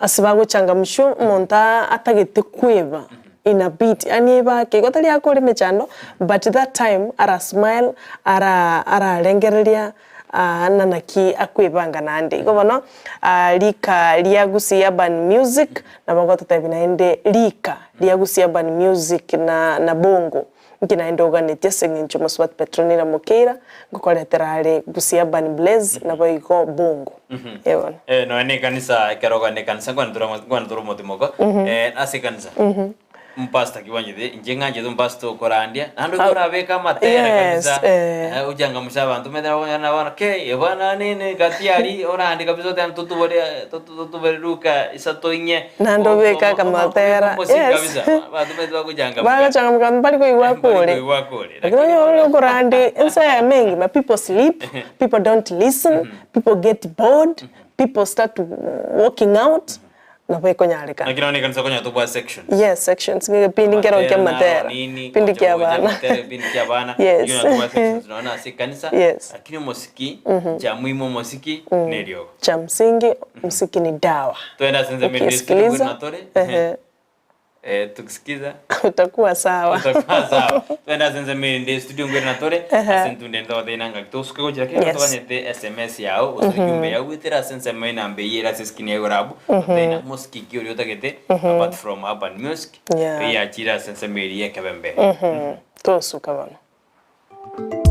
ase bagochangamshwa omonto atagete kweba in a bit yaani ebake igo tari akore emechando but that time ara smile ara ararengereria na naki akwebanga naende. Igo bono rika ria Gusii Urban Music nabo ogototebia naende rika ria Gusii Urban Music na na Bongo Inki naende oganetie ase engencho mosubati Petronila Mokeira ngokoretera are Gusii Urban Blaze naboigo Bongo. Ee bono. Eh, nonya na ekanisa ekero okogenda ekanisa nkwane tore nkwane tore omotimoko eh, ase ekanisa mpastor ki bwanchete inche ng'anchete omupastor okorandia naende Ah, okorabeka amatera yes, kabisa eh. eh, ochangamsha abanto omanyete nabo okonyora bono kei bwana nini gati aria orandie kabisa oteba totubore totubore luka isato inye Naende obeke akamatera, yes. Bagochangamka mbari koigwa kore. Lakini onye ore okorandi ensemo engima people sleep, people don't listen, people get bored, people start walking out, nabo ekonyarekana. Lakini bono ekanisa okonyora tobwate sections. Yes, sections, ng'a egepindi nkero kia amatera, egepindi kia abana. Egepindi kia abana, Yes. ekio nabo tobwate sections nonya na ase ekanisa, Yes. lakini omosiki, chamuhimu omosiki, na eriogo. Cha msingi, msiki ni dawa. Twende ase ensemo ende Ukisikiliza, buna tore, ehe. eh, tukisikiza Utakuwa sawa. utakuwa sawa. Twende ase ensemo ende studio ngwere natore Ehe. ase entunde ende togotebi ngaki tosuke gochira kera Yes. toganyete sms yao gose ujumbe yao goetera ase ensemo enamba eyio ere ase eskrini ya igoro abwo totebi ng'a mosiki ki oria otagete apart from urban music Yeah. eyachire ase ensemo eria ya ekebembe. Tosuka bono.